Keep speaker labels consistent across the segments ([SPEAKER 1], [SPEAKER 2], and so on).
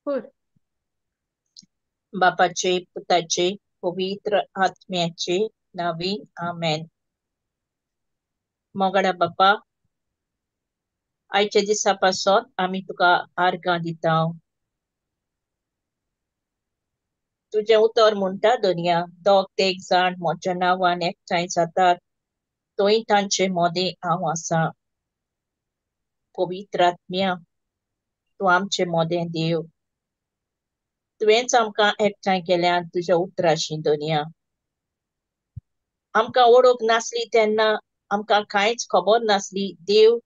[SPEAKER 1] कर.
[SPEAKER 2] बापाचे, पुताचे, पवित्र आत्म्याचे नावी, आमेन. मोगाडा बापा, आयच्या दिसा पासत आमी तुका आर्गां दिता. तुजें उतर म्हणटा दनया, दोग तेग जाण म्हज्या नांवान एकठांय जातात थंय तांचे मदें हांव आसा. पवित्र आत्म्या, तूं आमचे मदें देव, तुवेंच आमकां एकठांय केल्यान तुज्या उतराशी दनया. आमकां ओळख नासली तेन्ना आमकां कांयच खबर नासली देव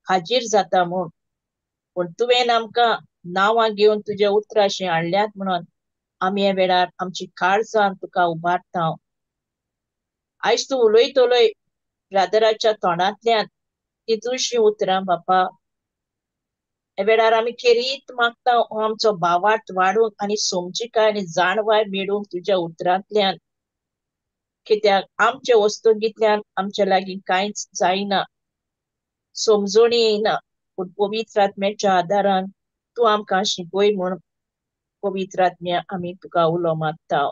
[SPEAKER 2] हाजीर जाता म्हूण, पूण तुवें आमकां नांवां घेवन तुज्या उतराशी हाडल्यात म्हणून आमी ह्या वेळार आमची काळजान तुका उबारता. आयज तूं उलयतलोय ब्रादराच्या तोंडांतल्यान ती तुळशी उतरां बापा. ह्या वेळार आमी खेरीत मागता आमचो भावार्थ वाडूंक आनी समजिकाय आनी जाणवाय मेळूंक तुज्या उतरांतल्यान, कित्याक आमचे वस्तुगींतल्यान आमच्या लागीं कांयच जायना, समजणी येना, पूण पवित्र आत्म्याच्या आदारान तूं आमकां शिकय म्हूण पवित्र आत्म्या आमी तुका उलो मारता.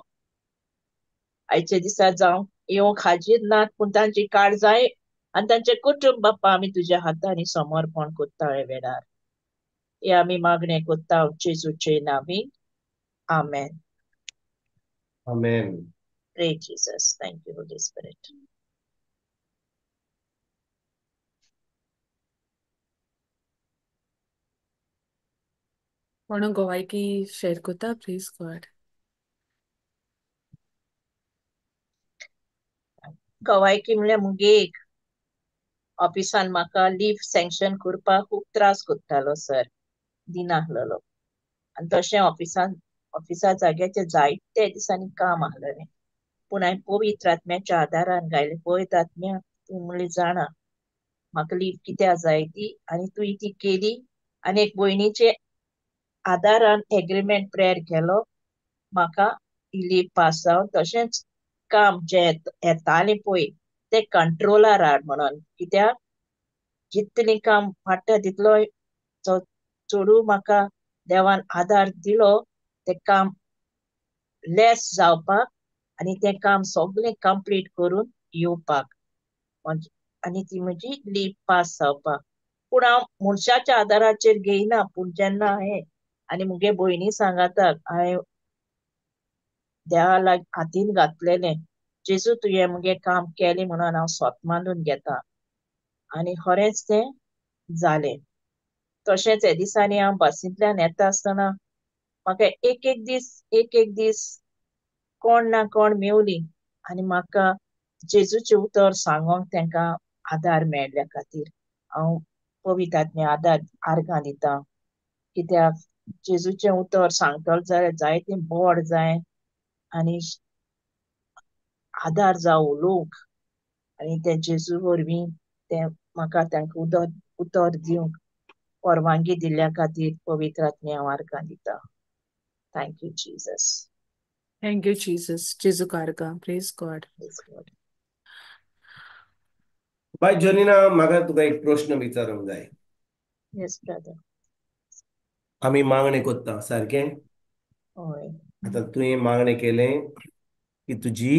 [SPEAKER 2] आयच्या दिसा जावं येवंक हाजीर नात, पूण तांची काळजाय आनी तांचे कुटुंब बाप्पा आमी तुज्या हातांनी समर्पण करता ह्या वेळार. हे आमी मागणें करता जेजूचे नांवी, आमेन.
[SPEAKER 3] आमेन.
[SPEAKER 2] Pray Jesus. Thank you, Holy Spirit.
[SPEAKER 1] कोण गोवायकी शेअर करता? Please God.
[SPEAKER 2] गवायकी म्हणल्यार मुगे एक ऑफिसान म्हाका लीव सँक्शन करपाक खूब त्रास करतालो सर, दिनासलेलो. आनी तशें ऑफिसान ऑफिसा जाग्याचे जायते दिसांनी काम आसलेलें, पूण हांवें पवित्र आत्म्याच्या आदारान गायलें. पवित्र आत्म्या तूं म्हणली जाणा म्हाका लीव कित्याक जाय ती, आनी तुवें ती केली. आनी एक भयणीचे आदारान एग्रीमेंट प्रेयर केलो, म्हाका ही लीव पास जावन. तशेंच काम जें येतालें पळय तें कंट्रोलार हाड म्हणून, कित्याक जितलें काम वाडटा तितलो चडू म्हाका देवान आदार दिलो तें काम लेस जावपाक आनी तें काम सगळें कंप्लीट करून येवपाक आनी ती म्हजी लीव पास जावपाक. पूण हांव मनशाच्या आदाराचेर घेयना, पूण जेन्ना हांवें आनी मुगे भयणी सांगाताक हांवें देवा लाग हातीन घातलेलें, जेजू तुवें मुगे काम केलें म्हणून हांव स्वत मानून घेता, आनी खरेंच तें जालें. तशेंच हे दिसांनी हांव बसींतल्यान येता आसतना म्हाका एक एक दीस एक एक दीस कोण ना कोण मेवली आनी म्हाका जेजूचें उतर सांगोंक तांकां आदार मेळ्ळ्या खातीर हांव पवित्र आत्म्या आदार आर्गां दिता. कित्याक जेजूचें उतर सांगतलो जाल्यार जायतें बोड जाय आनी आदार जावं उलोवंक, आनी ते जेजू वरवीं तें म्हाका तांकां उतर दिवंक परवानगी दिल्ल्या खातीर पवित्र आत्म्या हांव आर्गां दिता. Thank you Jesus.
[SPEAKER 1] Thank you Jesus. जेजू आर्गां. Praise God.
[SPEAKER 2] Praise God.
[SPEAKER 3] बाय जोनीना, म्हाका तुका एक प्रश्न विचारूंक जाय.
[SPEAKER 2] Yes brother.
[SPEAKER 3] आमी मागणें करता सारकें?
[SPEAKER 2] हय.
[SPEAKER 3] आतां तुवें मागणें केलें की तुजी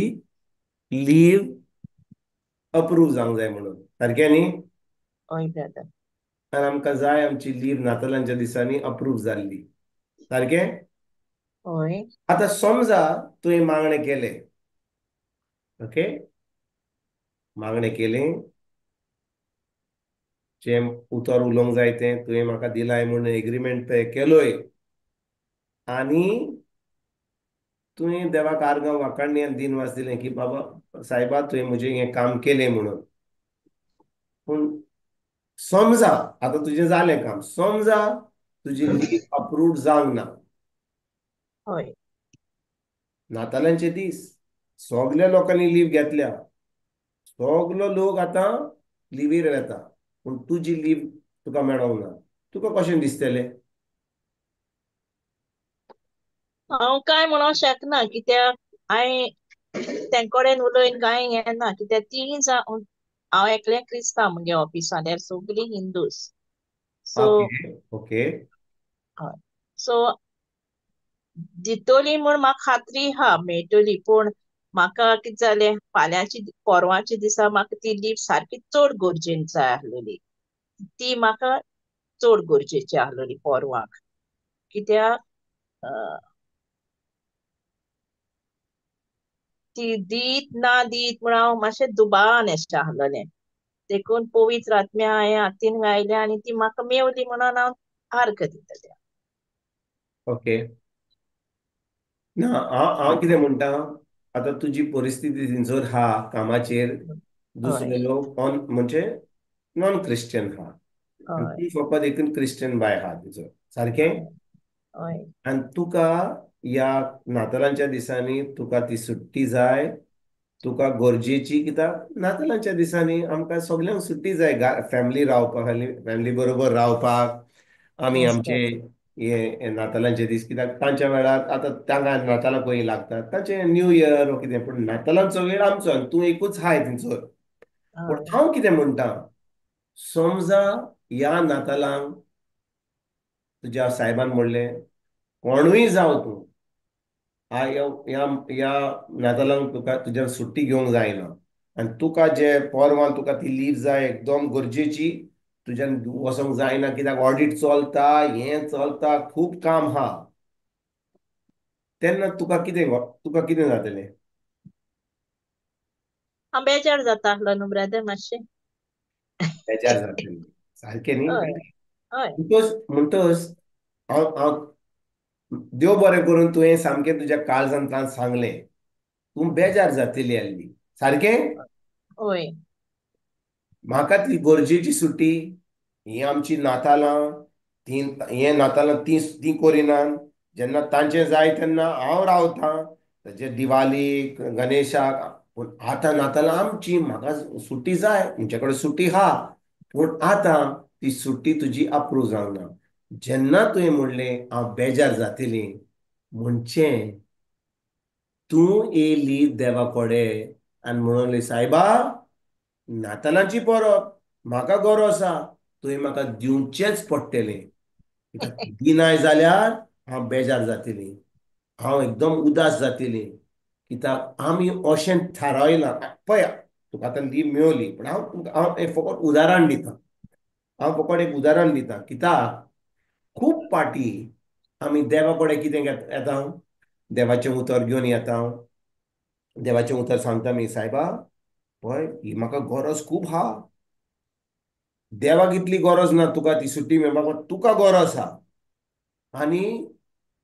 [SPEAKER 3] लीव अप्रूव जावंक जाय म्हणून, सारकें न्ही?
[SPEAKER 2] हय ब्रदर.
[SPEAKER 3] आनी आमकां जाय आमची लीव नातालांच्या दिसांनी अप्रूव जाल्ली, सारकें?
[SPEAKER 2] हय.
[SPEAKER 3] आतां समजा तुवें मागणें केलें, ओके, मागणें केलें, जें उतर उलोवंक जाय तें तुवें म्हाका दिलाय म्हूण एग्रीमेंट केलोय, आनी तुवें देवाक आर्गां वाखाणली आनी दिनवास दिलें की बाबा सायबा तुवें म्हजें हें काम केलें म्हणून. पूण समजा आतां तुजें जालें काम, समजा तुजी लीव अप्रूव्ड जावंक ना,
[SPEAKER 2] हय,
[SPEAKER 3] नातालांचे दीस सगल्या लोकांनी लीव घेतल्या, सगलो लोक आतां लिवीर वेता, पूण तुजी लीव तुका मेळोंक ना, तुका कशें दिसतलें?
[SPEAKER 2] हांव कांय म्हणूंक शकना, कित्याक हांवें तें कडेन उलोवन कांय हें ना, कित्याक ती हांव एकलें क्रिस्तांव मुगे ऑफिसान, हे सगळीं हिंदूस. So
[SPEAKER 3] okay.
[SPEAKER 2] सो दितली म्हूण म्हाका खात्री आहा मेळटली, पूण म्हाका कितें जालें फाल्यांची परवांच्या दिसा म्हाका ती लीव सारकी चड गरजेन जाय आसलेली, ती म्हाका चड गरजेची आसलेली परवांक, कित्याक ती दीत ना दीत म्हूण हांव मातशें दुबावान अशें आसलेलें. देखून पवित्र आत्म्या हांवें हातीन घायल्या आनी ती म्हाका मेवली म्हणून हांव आर्ग दितलें.
[SPEAKER 3] ओके, ना हांव कितें म्हणटा, आतां तुजी परिस्थिती थंयसर हा कामाचेर, दुसरे लोक ऑन म्हणजे नॉन क्रिश्चन हा, तूं फकत एकूण क्रिश्चन बाय हा तुजो, सारकें? आनी तुका ह्या नातालांच्या दिसांनी तुका ती सुट्टी जाय, तुका गरजेची, कित्याक नातालांच्या दिसांनी आमकां सगल्यांक सुट्टी जाय, फॅमिली रावपाक, फॅमिली बरोबर रावपाक आमी आमचे हे नातालांचे दीस, कित्याक तांच्या वेळार आतां तांकां नातालां खंय लागतात, तांचे न्यू इयर वो कितें, पूण नातालांचो वेळ आमचो आनी तूं एकूच हाय थंयसर. पूण हांव कितें म्हणटा, समजा ह्या नातालांक तुज्या सायबान म्हणलें कोणूय जावं तूं, ह्या ह्या नातालांक तुका तुज्यान सुट्टी घेवंक जायना आनी तुका जे परवान तुका ती लीव जाय एकदम गरजेची, तुज्यान वचोंक जायना कित्याक ऑडिट चलता, हें चलता, खूब काम आहा, तेन्ना तुका कितें जातलें?
[SPEAKER 2] हांव बेजार जाता आसलो न्हू ब्रदर, मातशें
[SPEAKER 3] बेजार जातलें सारकें न्ही? म्हणटच हांव हांव देव बरें करून तुवें सामकें तुज्या काळजांतल्यान सांगलें, तूं बेजार जातली आहली, सारकें?
[SPEAKER 2] हय.
[SPEAKER 3] म्हाका ती गरजेची सुट्टी, ही आमची नातालां, ती हे नातालां ती ती करिनात, जेन्ना तांचें जाय तेन्ना हांव रावतां, ताचे दिवाली गणेशाक, पूण आतां नातालां आमची, म्हाका सुट्टी जाय, म्हजे कडेन सुट्टी आहा, पूण आतां ती सुट्टी तुजी अप्रूव जावंक ना. जेन्ना तुवें म्हणलें हांव बेजार जातली, म्हणचे तूं येयली देवा कडेन आनी म्हणलें सायबा नातालांची परब म्हाका गरज आसा, तुवें म्हाका दिवचेंच पडटलें, कित्याक दिनाय जाल्यार हांव बेजार जातली, हांव एकदम उदास जातली, कित्याक आमी अशें थारायलां. पळय तुका आतां लीव मेवली, पूण हांव हांव एक फकत उदाहरण दितां, हांव फकत एक उदाहरण दितां, कित्याक खूब पाटी आमी देवा कडेन कितें येता, देवाचें उतर घेवन येता, देवाचें उतर सांगता मी, सायबा पळय ही म्हाका गरज खूब आहा, देवाक इतली गरज ना तुका ती सुट्टी मेळपाक, तुका गरज आहा, आनी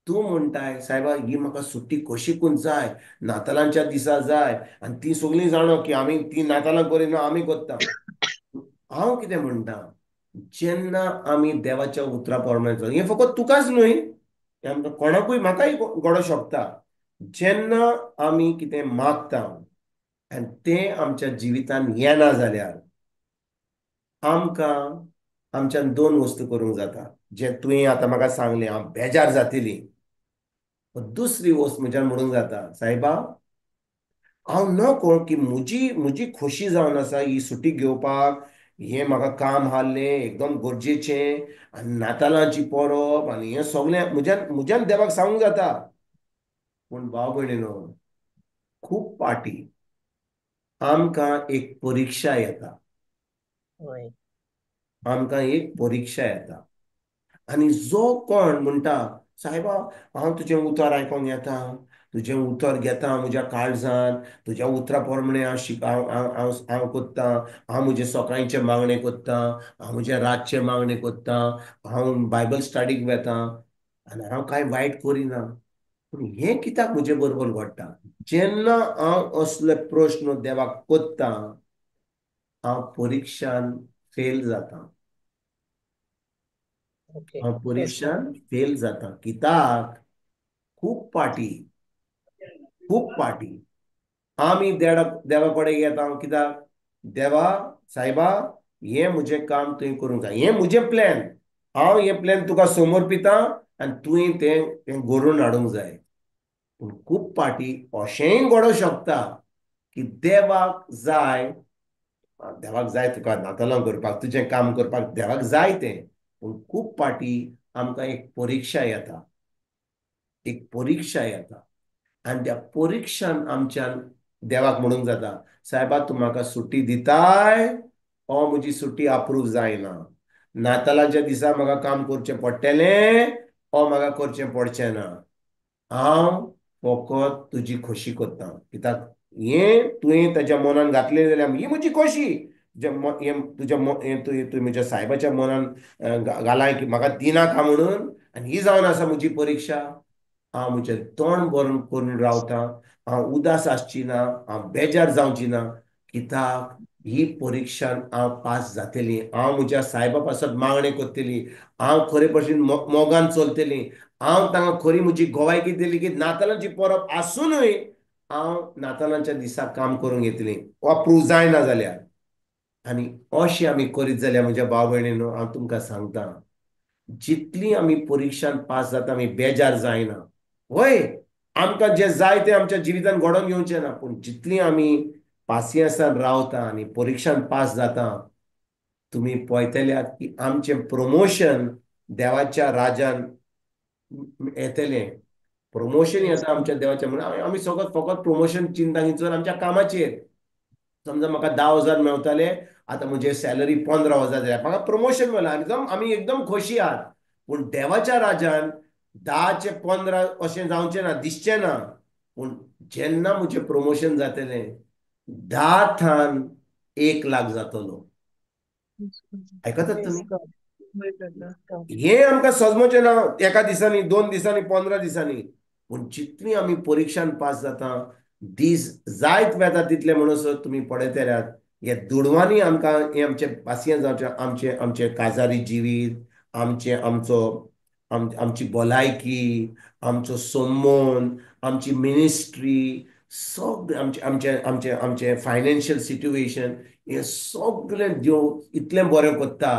[SPEAKER 3] तूं म्हणटाय सायबा ही म्हाका सुट्टी कशीकून जाय, नातालांच्या दिसा जाय, आनी ती सगळीं जाणो की आमी ती नातालां करिना आमी करता. हांव कितें म्हणटा, जेन्ना आमी देवाच्या उतरा प्रमाणे, हें फकत तुकाच न्हय, हें आमकां कोणाकूय म्हाकाय घडोवंक शकता, जेन्ना आमी कितें मागता आनी तें आमच्या जिवितान येना जाल्यार आमकां आमच्यान दोन वस्तू करूंक जाता, जें तुवें आतां म्हाका सांगलें हांव बेजार जातली, दुसरी वस्त म्हज्यान म्हणूंक जाता, सायबा हांव नको की म्हजी म्हजी खोशी जावन आसा ही सुटी घेवपाक, हें म्हाका काम आहलें एकदम गरजेचें आनी नातालांची परब आनी हें सगळें म्हज्यान म्हज्यान देवाक सांगूंक जाता. पूण भाव भयणीनो, खूब पाटी आमकां एक परिक्षा येता, आमकां एक परिक्षा येता, आनी जो कोण म्हणटा सायबा हांव तुजें उतर आयकोंक येता, तुजें उतर घेता म्हज्या काळजान, तुज्या उतरा प्रमाणे हांव हांव हांव हांव कोत्तां, हांव म्हजें सकाळचें मागणें कोत्तां, हांव म्हजें रातचें मागणें कोत्तां, हांव बायबल स्टडीक वेता आनी हांव कांय वायट करिना, पूण हें कित्याक म्हजे बरोबर घडटा? जेन्ना हांव असले प्रश्न देवाक कोत्तां हांव परिक्षान फेल जाता, हांव परिक्षान फेल जाता, कित्याक खूब पाटी खूब पाटी आमी देवा कडेन येता, कित्याक देवा सायबा हें म्हजें काम तुवें करूंक जाय, हें म्हजें प्लॅन, हांव हें प्लॅन तुका समर्पिता आनी तुवें तें तें घडोवन हाडूंक जाय. पूण खूब पाटी अशेंय घडोवंक शकता की देवाक जाय, देवाक जाय तुका नातालां करपाक, तुजें काम करपाक देवाक जाय तें, पूण खूब पाटी आमकां एक परिक्षा येता, एक परिक्षा येता आनी त्या परिक्षान आमच्यान देवाक म्हणूंक जाता, सायबा तूं म्हाका सुटी दिताय ओ म्हजी सुटी अप्रूव जायना, नातालांच्या दिसा म्हाका काम करचें पडटलें ओ म्हाका करचें पडचें ना, हांव फकत तुजी खोशी करता. कित्याक हें तुवें ताच्या मनान घातलें जाल्यार ही म्हजी खोशी, तुज्या तुवें म्हज्या सायबाच्या मनान घालाय की म्हाका दिनाका म्हणून, आनी ही जावन आसा म्हजी परिक्षा. हांव म्हजें तोंड बरें करून रावता, हांव उदास आसची ना, हांव बेजार जावची ना, कित्याक ही परिक्षान हांव पास जातली, हांव म्हज्या सायबा पासत मागणें करतली, हांव खरे भशेन मोगान चलतली, हांव तांकां खरी म्हजी गोवायकी दिली की नातालांची परब आसुनूय हांव नातालांच्या दिसा काम करूंक येतली, अप्रूव जायना जाल्यार. आनी अशें आमी करीत जाल्यार म्हज्या भाव भयणीनो, हांव तुमकां सांगता, जितली आमी परिक्षान पास जाता आमी बेजार जायना. वय आमकां जें जाय तें आमच्या जिवितान घडोवन येवचें ना, पूण जितली आमी पासियेंसान रावता आनी परिक्षान पास जाता, तुमी पळयतल्यात की आमचें प्रमोशन देवाच्या राजान येतलें. प्रमोशन येता आमच्या देवाच्या, म्हणून आमी सगळं फकत प्रमोशन चिंता चड आमच्या कामाचेर. समजा म्हाका 10,000 मेवताले, आतां म्हजे सॅलरी 15,000 जाल्या, म्हाका प्रमोशन मेळ्ळां, एकदम आमी एकदम खोशी आहात. पूण देवाच्या राजान 10 चे 15 अशें जावचें ना, दिसचें ना. पूण जेन्ना म्हजें प्रमोशन जातलें 10 थान 1 लाख जातलो. आयकतात तुमी? हें आमकां सजमचें ना एका दिसांनी, 2 दिसांनी, 15 दिसांनी. पूण जितली आमी परिक्षान पास जाता, दीस जायत वेता तितले म्हणसर तुमी पळयतल्यात हे दुडवांनी आमकां हें आमचें पासियेंस जावचें, आमचें आमचें काजारी जिवीत, आमचें आमचो आमची भलायकी, आमचो संबंद, आमची मिनिस्ट्री, सगळें आमचें आमचें आमचें आमचें फायनान्शियल सिट्युएशन, हें सगळें देव इतलें बरें करता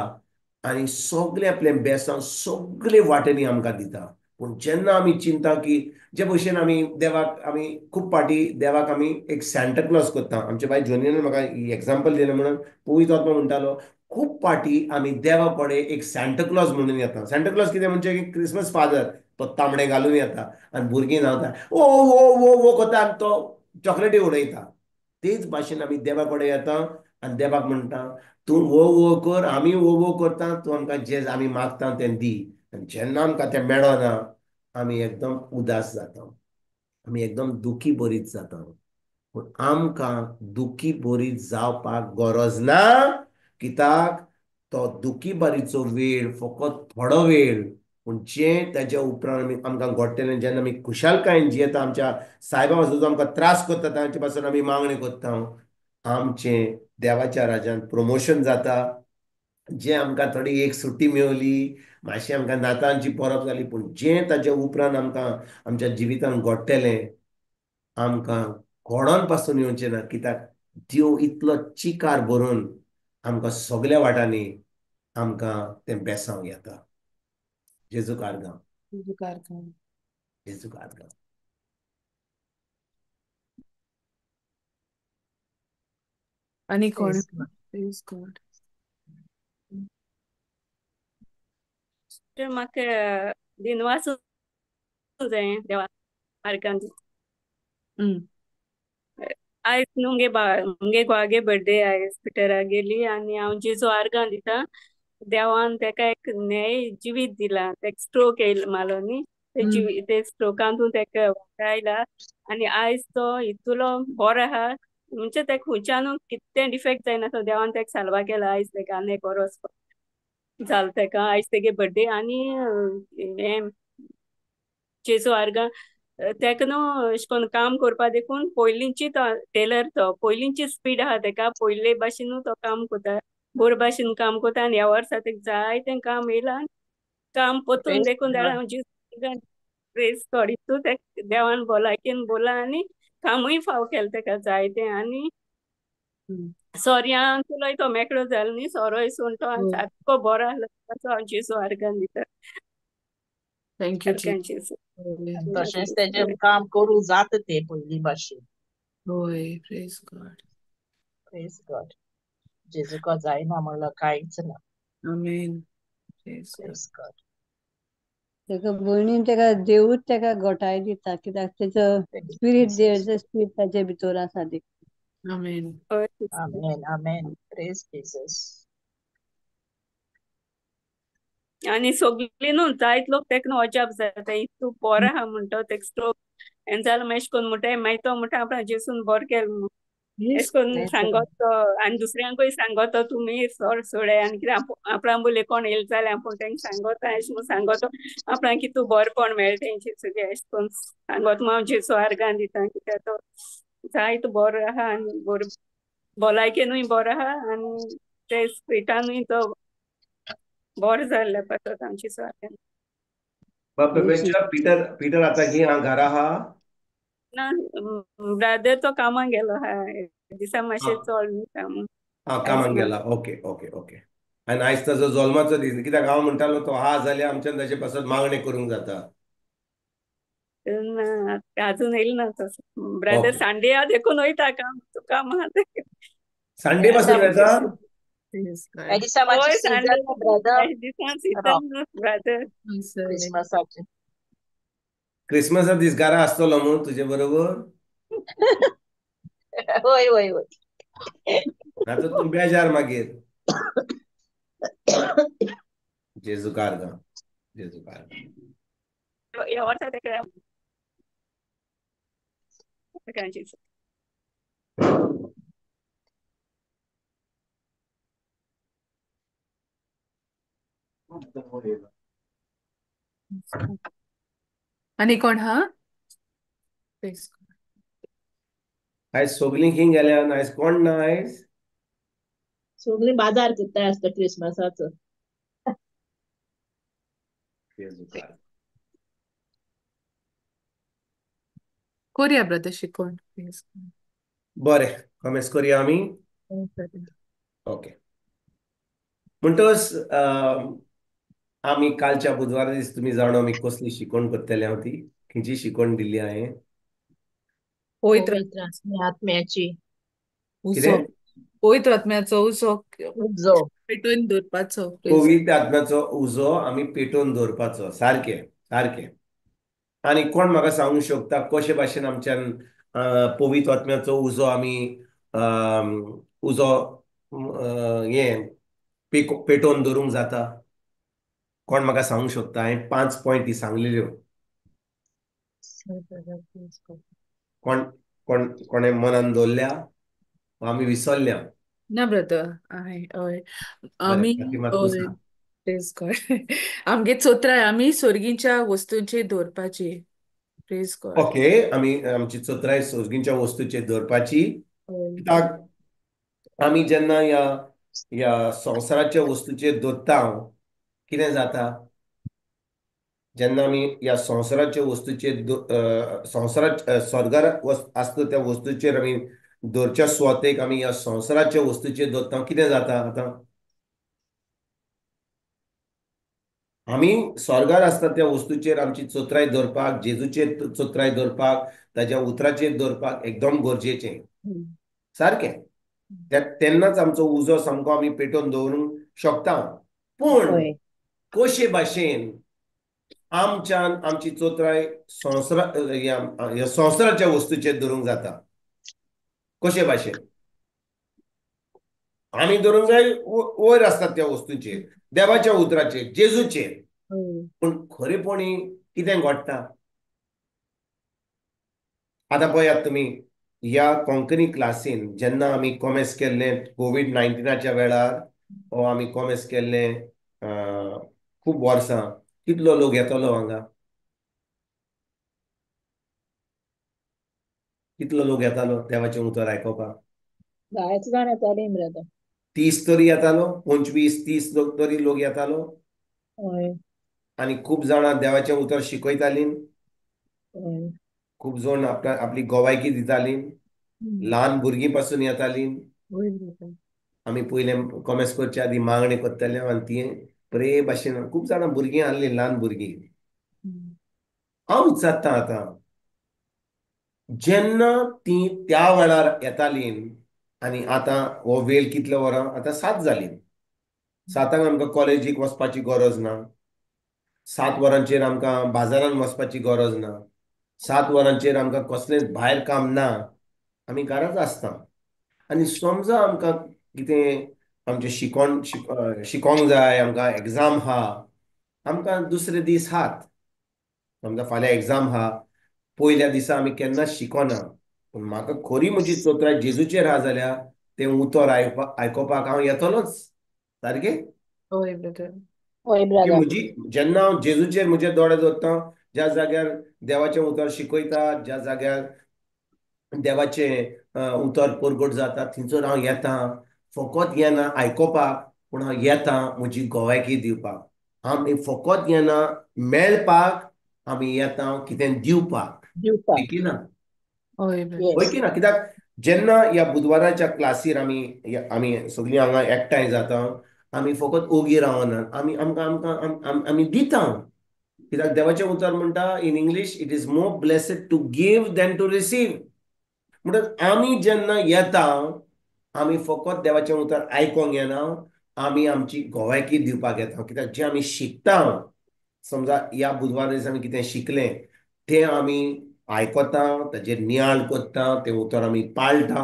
[SPEAKER 3] आनी सगळें आपलें बेसांव सगळे वाटेंनी आमकां दिता. पूण जेन्ना आमी चिंता की जे भशेन आमी देवाक, आमी खूब फावटी देवाक आमी एक सँटा क्लॉज करता. आमच्या बाय जोनीन म्हाका एग्जाम्पल दिलें म्हणून पवित्र आत्मा म्हणटालो, खूब फावटी आमी देवा कडेन एक सँटा क्लॉज म्हणून येता. सँटा क्लॉज कितें म्हणजे की क्रिसमस फादर, तो तांबडे घालून येता आनी भुरगीं धांवता, ओ ओ ओ ओ करता आनी तो चॉकलेटी उडयता. तेच भाशेन आमी देवा कडेन येता आनी देवाक म्हणटा, तूं वो वो कर, आमी वो वो करता, तूं आमकां जें आमी मागता तें दी. आनी जेन्ना आमकां तें मेळना आमी एकदम उदास जाता, आमी एकदम दुखी बरीत जाता. पूण आमकां दुखी बरीत जावपाक गरज ना, कित्याक तो दुखी बरीचो वेळ फकत थोडो वेळ, पूण जें ताच्या उपरांत आमी आमकां घडटलें, जेन्ना आमी खुशालकायेन जियेता, आमच्या सायबा पासून जो आमकां त्रास करता तांचे पासून आमी मागणें करता, आमचें देवाच्या राजान प्रमोशन जाता. जें आमकां थोडी एक सुटी मेवली, मातशें आमकां नातांची परब जाली, पूण जें ताच्या उपरांत आमकां आमच्या जिवितान घडटलें आमकां घडोन पासून येवचें ना, कित्याक देव इतलो चिकार भरून आमकां सगल्या वाटांनी आमकां तें बेसांव येता. जेजू कारगांव,
[SPEAKER 1] जेजू कारगांव,
[SPEAKER 3] जेजू कारगांव.
[SPEAKER 1] आनी कोण? Praise God.
[SPEAKER 4] म्हाका दिनवास जाय देवा मार्गान. आयज न्हू मुगे मुगे घोवागे बर्थडे आयज पिटरा गेली आनी हांव जेजू आर्गां दिता. देवान तेका एक न्याय जिवीत दिला, तेका स्ट्रोक येयलो मालो न्ही, ते ते स्ट्रोकांतून तेका आयला आनी आयज तो इतलो बरो आहा, म्हणजे तेका खंयच्यानू कितें डिफेक्ट जायना, तो देवान तेका साल्वा केला. आयज तेका आनी एक बरो जालो तेका, आयज तेगे बर्थडे. आनी हें जेजू आर्गां तेका न्हू अशें करून काम करपा देखून पयलींची तो टेलर, तो पयलींची स्पीड आहा तेका, पयले भाशेनू तो काम करता, बरे भाशेन काम करता. आनी ह्या वर्सा तेका जाय तें काम येयलां, काम पोतून देखून जाल्यार हांव प्रेस गॉड इतू तेका देवान भलायकेन बोला आनी कामूय फाव केलें तेका जाय तें. आनी सोऱ्यांतलोय तो मेकळो जालो न्ही, सोरोय सोडून तो सारको बरो आसलो. हांव जेजू आर्गां दिता.
[SPEAKER 1] Thank you.
[SPEAKER 2] तशेंच तेजें काम करूं जाता तें पयलीं भाशेन.
[SPEAKER 1] होय, प्रेज गॉड,
[SPEAKER 2] प्रेज गॉड. जेजूका जायना म्हणल्यार कांयच ना.
[SPEAKER 1] आमेन. Praise
[SPEAKER 2] God.
[SPEAKER 5] तेका भयणीन तेका देवूच तेका घटाय दिता, कित्याक तेचो स्पिरीट, देवाचो स्पिरीट ताचे भितर आसा देखून.
[SPEAKER 1] आमेन.
[SPEAKER 4] हय sister.
[SPEAKER 2] Amen, amen. Praise Jesus.
[SPEAKER 4] आनी सगळीं न्हू जायत लोक तेका न्हू अजाप जाता, इतू बरो आहा म्हणटा तेका स्ट्रोक हें जालें, मागीर एशें करून म्हणटाय, मागीर तो म्हणटा आपणा जेसून बरो केलो म्हूण, एशें करून सांगत तो आनी दुसऱ्यांकूय सांगत तुमी सोड सोडे आनी कितें आपणा बोले कोण येयले जाल्यार आपूण तेंका सांगता एशें म्हूण सांगत आपणाक कितू बरेपण मेळटा तेंचे सगळें एशें करून सांगत. हांव जेजू आर्गां दिता कित्याक तो जायतो बरो आहा आनी बरो भलायकेनूय बरो आहा आनी ते स्पिरिटानूय तो बरो जाल्ल्या पासत आमची सारकें.
[SPEAKER 3] बाब पीटर, पीटर आतां ही हांव घरा आहा
[SPEAKER 4] ना ब्रादर, तो कामाक गेलो आहा दिसा मातशें चड न्हू काम.
[SPEAKER 3] आं, कामाक गेला. Okay okay okay. आनी आयज ताजो जल्माचो दीस, कित्याक हांव म्हणटालो तो आहा जाल्यार आमच्यान ताजे पासत मागणें करूंक जाता.
[SPEAKER 4] ना, अजून येयलो ना तसो ब्रादर. सांडे आहा देखून वयता काम, तूं काम आहा.
[SPEAKER 3] सांडे पासून वयता?
[SPEAKER 2] ह्या दिसा मातशें
[SPEAKER 4] सांडे
[SPEAKER 2] ब्रदर,
[SPEAKER 4] दिसान सीजन ब्रादर.
[SPEAKER 2] क्रिसमसाचे.
[SPEAKER 3] क्रिसमसा दीस घरा आसतलो न्हू तुजे बरोबर?
[SPEAKER 2] हय हय हय.
[SPEAKER 3] ना तर तूं बेजार मागीर. जेजू आर्गां, जेजू आर्गां.
[SPEAKER 4] ह्या वर्सा तेका जेजू.
[SPEAKER 1] आनी कोण हा?
[SPEAKER 3] आयज सगलीं खंय गेल्या? आयज कोण ना आयज?
[SPEAKER 2] सगळीं बाजार करता आसता क्रिसमसाचो.
[SPEAKER 1] कोरया ब्रदर शिकोवन.
[SPEAKER 3] बरें, कॉमेस करुया आमी. ओके. म्हणटकच आमी कालच्या बुधवारा दीस तुमी जाणा आमी कसली शिकवण करतले हांव, ती खंयची शिकवण दिल्ली हांवें?
[SPEAKER 1] पवित्र
[SPEAKER 2] आत्म्याची
[SPEAKER 1] उजो, पवित्र आत्म्याचो उजो
[SPEAKER 2] उजो
[SPEAKER 1] पेटोवन दवरपाचो.
[SPEAKER 3] पवित्र आत्म्याचो उजो आमी पेटोवन दवरपाचो. सारकें सारकें. आनी कोण म्हाका सांगूंक शकता कशे भाशेन आमच्यान पवित्र आत्म्याचो उजो आमी उजो हें पेटोवन दवरूंक जाता? कोण म्हाका सांगूंक शकता? हांवें 5 पॉयंटी सांगलेल्यो. कोण कोण कोणें मनान दवरल्या आमी विसरल्या?
[SPEAKER 1] ना ब्रदर, हय आमी प्रेज गॉड. आमगे चोत्राय आमी सोर्गींच्या वस्तूंचेर दवरपाची. Praise God.
[SPEAKER 3] Okay, आमी आमची चोत्राय सोर्गींच्या वस्तूचेर दवरपाची. कित्याक आमी जेन्ना ह्या ह्या संवसाराच्या वस्तूचेर दवरता कितें जाता? जेन्ना आमी ह्या संवसाराच्या वस्तूचेर संवसारा स्वर्गार आसता त्या वस्तूचेर आमी दवरच्या सुवातेक आमी ह्या संवसाराच्या वस्तूचेर दवरता कितें जाता? आतां आमी स्वर्गार आसता त्या वस्तूचेर आमची चोत्राय दवरपाक, जेजूचेर चोत्राय दवरपाक, ताज्या उतराचेर दवरपाक एकदम गरजेचें. सारकें. तेन्नाच आमचो उजो सामको आमी पेटोवन दवरूंक शकता. पूण कशे भाशेन आमच्यान आमची चोत्राय संवसारा ह्या संवसाराच्या वस्तूचेर दवरूंक जाता? कशे भाशेन आमी दवरूंक जाय वयर आसता त्या वस्तूचेर, देवाच्या उतराचेर, जेजूचेर. पूण खरेपणी कितें घडटा? आतां पळयात तुमी ह्या कोंकणी क्लासीन जेन्ना आमी कॉमेस केल्लें कोवीड-19च्या वेळार, हो आमी कॉमेस केल्लें खूब वर्सां, कितलो लोक येतलो हांगा? कितलो लोक येतालो देवाचें उतर आयकोपाक?
[SPEAKER 2] जायते जाण येताले ब्रदर.
[SPEAKER 3] 30 तरी येतालो, 25-30 लोक तरी लोक येतालो. आनी खूब जाणां देवाचें उतर शिकयतालीं, खूब जाण आपली गोवायकी दितालीं, ल्हान भुरगीं पासून येतालीं. आमी पयलें कॉमेस करच्या आदी मागणें करताले आनी ती बरे भाशेन खूब जाणां भुरगीं आहलीं, ल्हान भुरगीं. हांव विचारतां आतां, जेन्ना ती त्या वेळार येतालीं आनी आतां हो वेळ कितले वरां? आतां 7 जालीं. 7 आमकां कॉलेजीक वचपाची गरज ना. 7 वरांचेर आमकां बाजारान वचपाची गरज ना, 7 वरांचेर आमकां कसलेंच भायर काम ना, आमी घराच आसता. आनी समजा आमकां कितें आमचें शिकोन शिकोंक जाय, आमकां एग्जाम आहा, आमकां दुसरे दीस हात, समजा फाल्यां एग्जाम आहा, पयल्या दिसा आमी केन्नाच शिकोना, पूण म्हाका खरी म्हजी चोत्राय जेजूचेर आहा जाल्यार तें उतर आयकोपाक हांव येतलोच. सारकें?
[SPEAKER 1] हय ब्रदर.
[SPEAKER 2] हय ब्रदर.
[SPEAKER 3] म्हजी जेन्ना हांव जेजूचेर म्हजे दोळे दवरता, ज्या जाग्यार देवाचें उतर शिकयता, ज्या जाग्यार देवाचें उतर परगट जाता, थंयसर हांव येता. फकत येना आयकोपाक, पूण हांव येता म्हजी गोवायकी दिवपाक. आमी फकत येना मेळपाक, आमी येता कितें दिवपाक.
[SPEAKER 2] दिवपाक.
[SPEAKER 3] की ना?
[SPEAKER 1] हय ब्रदर.
[SPEAKER 3] हय की ना? कित्याक जेन्ना ह्या बुधवाराच्या क्लासीर आमी आमी सगळीं हांगा एकठांय जाता, आमी फकत ओगी रावना, आमी आमकां आमकां आमी दिता. कित्याक देवाचें उतर म्हणटा in English, it is more blessed to give than to receive. म्हणटच आमी जेन्ना येता, आमी फकत देवाचें उतर आयकोंक येना, आमी आमची गोवायकी दिवपाक येता. कित्याक जें आमी शिकता, समजा ह्या बुधवार दिसा आमी कितें शिकलें तें आमी आयकता, ताजेर नियाळ करता, तें उतर आमी पाळटा.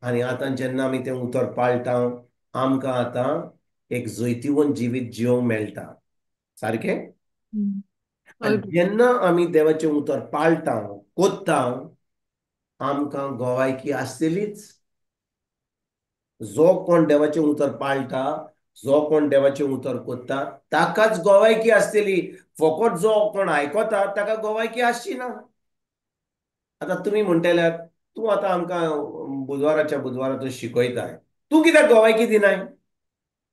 [SPEAKER 3] आनी आतां जेन्ना आमी तें उतर पाळटा, आमकां आतां एक जैतिवंत जिवीत जिवंक मेळटा. सारकें? आनी जेन्ना आमी देवाचें उतर पाळटा, कोत्ता, आमकां गोवायकी आसतलीच. जो कोण देवाचें उतर पाळटा, जो कोण देवाचें उतर कोत्ता, ताकाच गोवायकी आसतली. फकत जो कोण आयकता ताका गोवायकी आसची ना. आतां तुमी म्हणटल्यात, तूं आतां आमकां बुधवाराच्या बुधवारा तूं शिकयताय, तूं कित्याक गोवायकी दिनाय?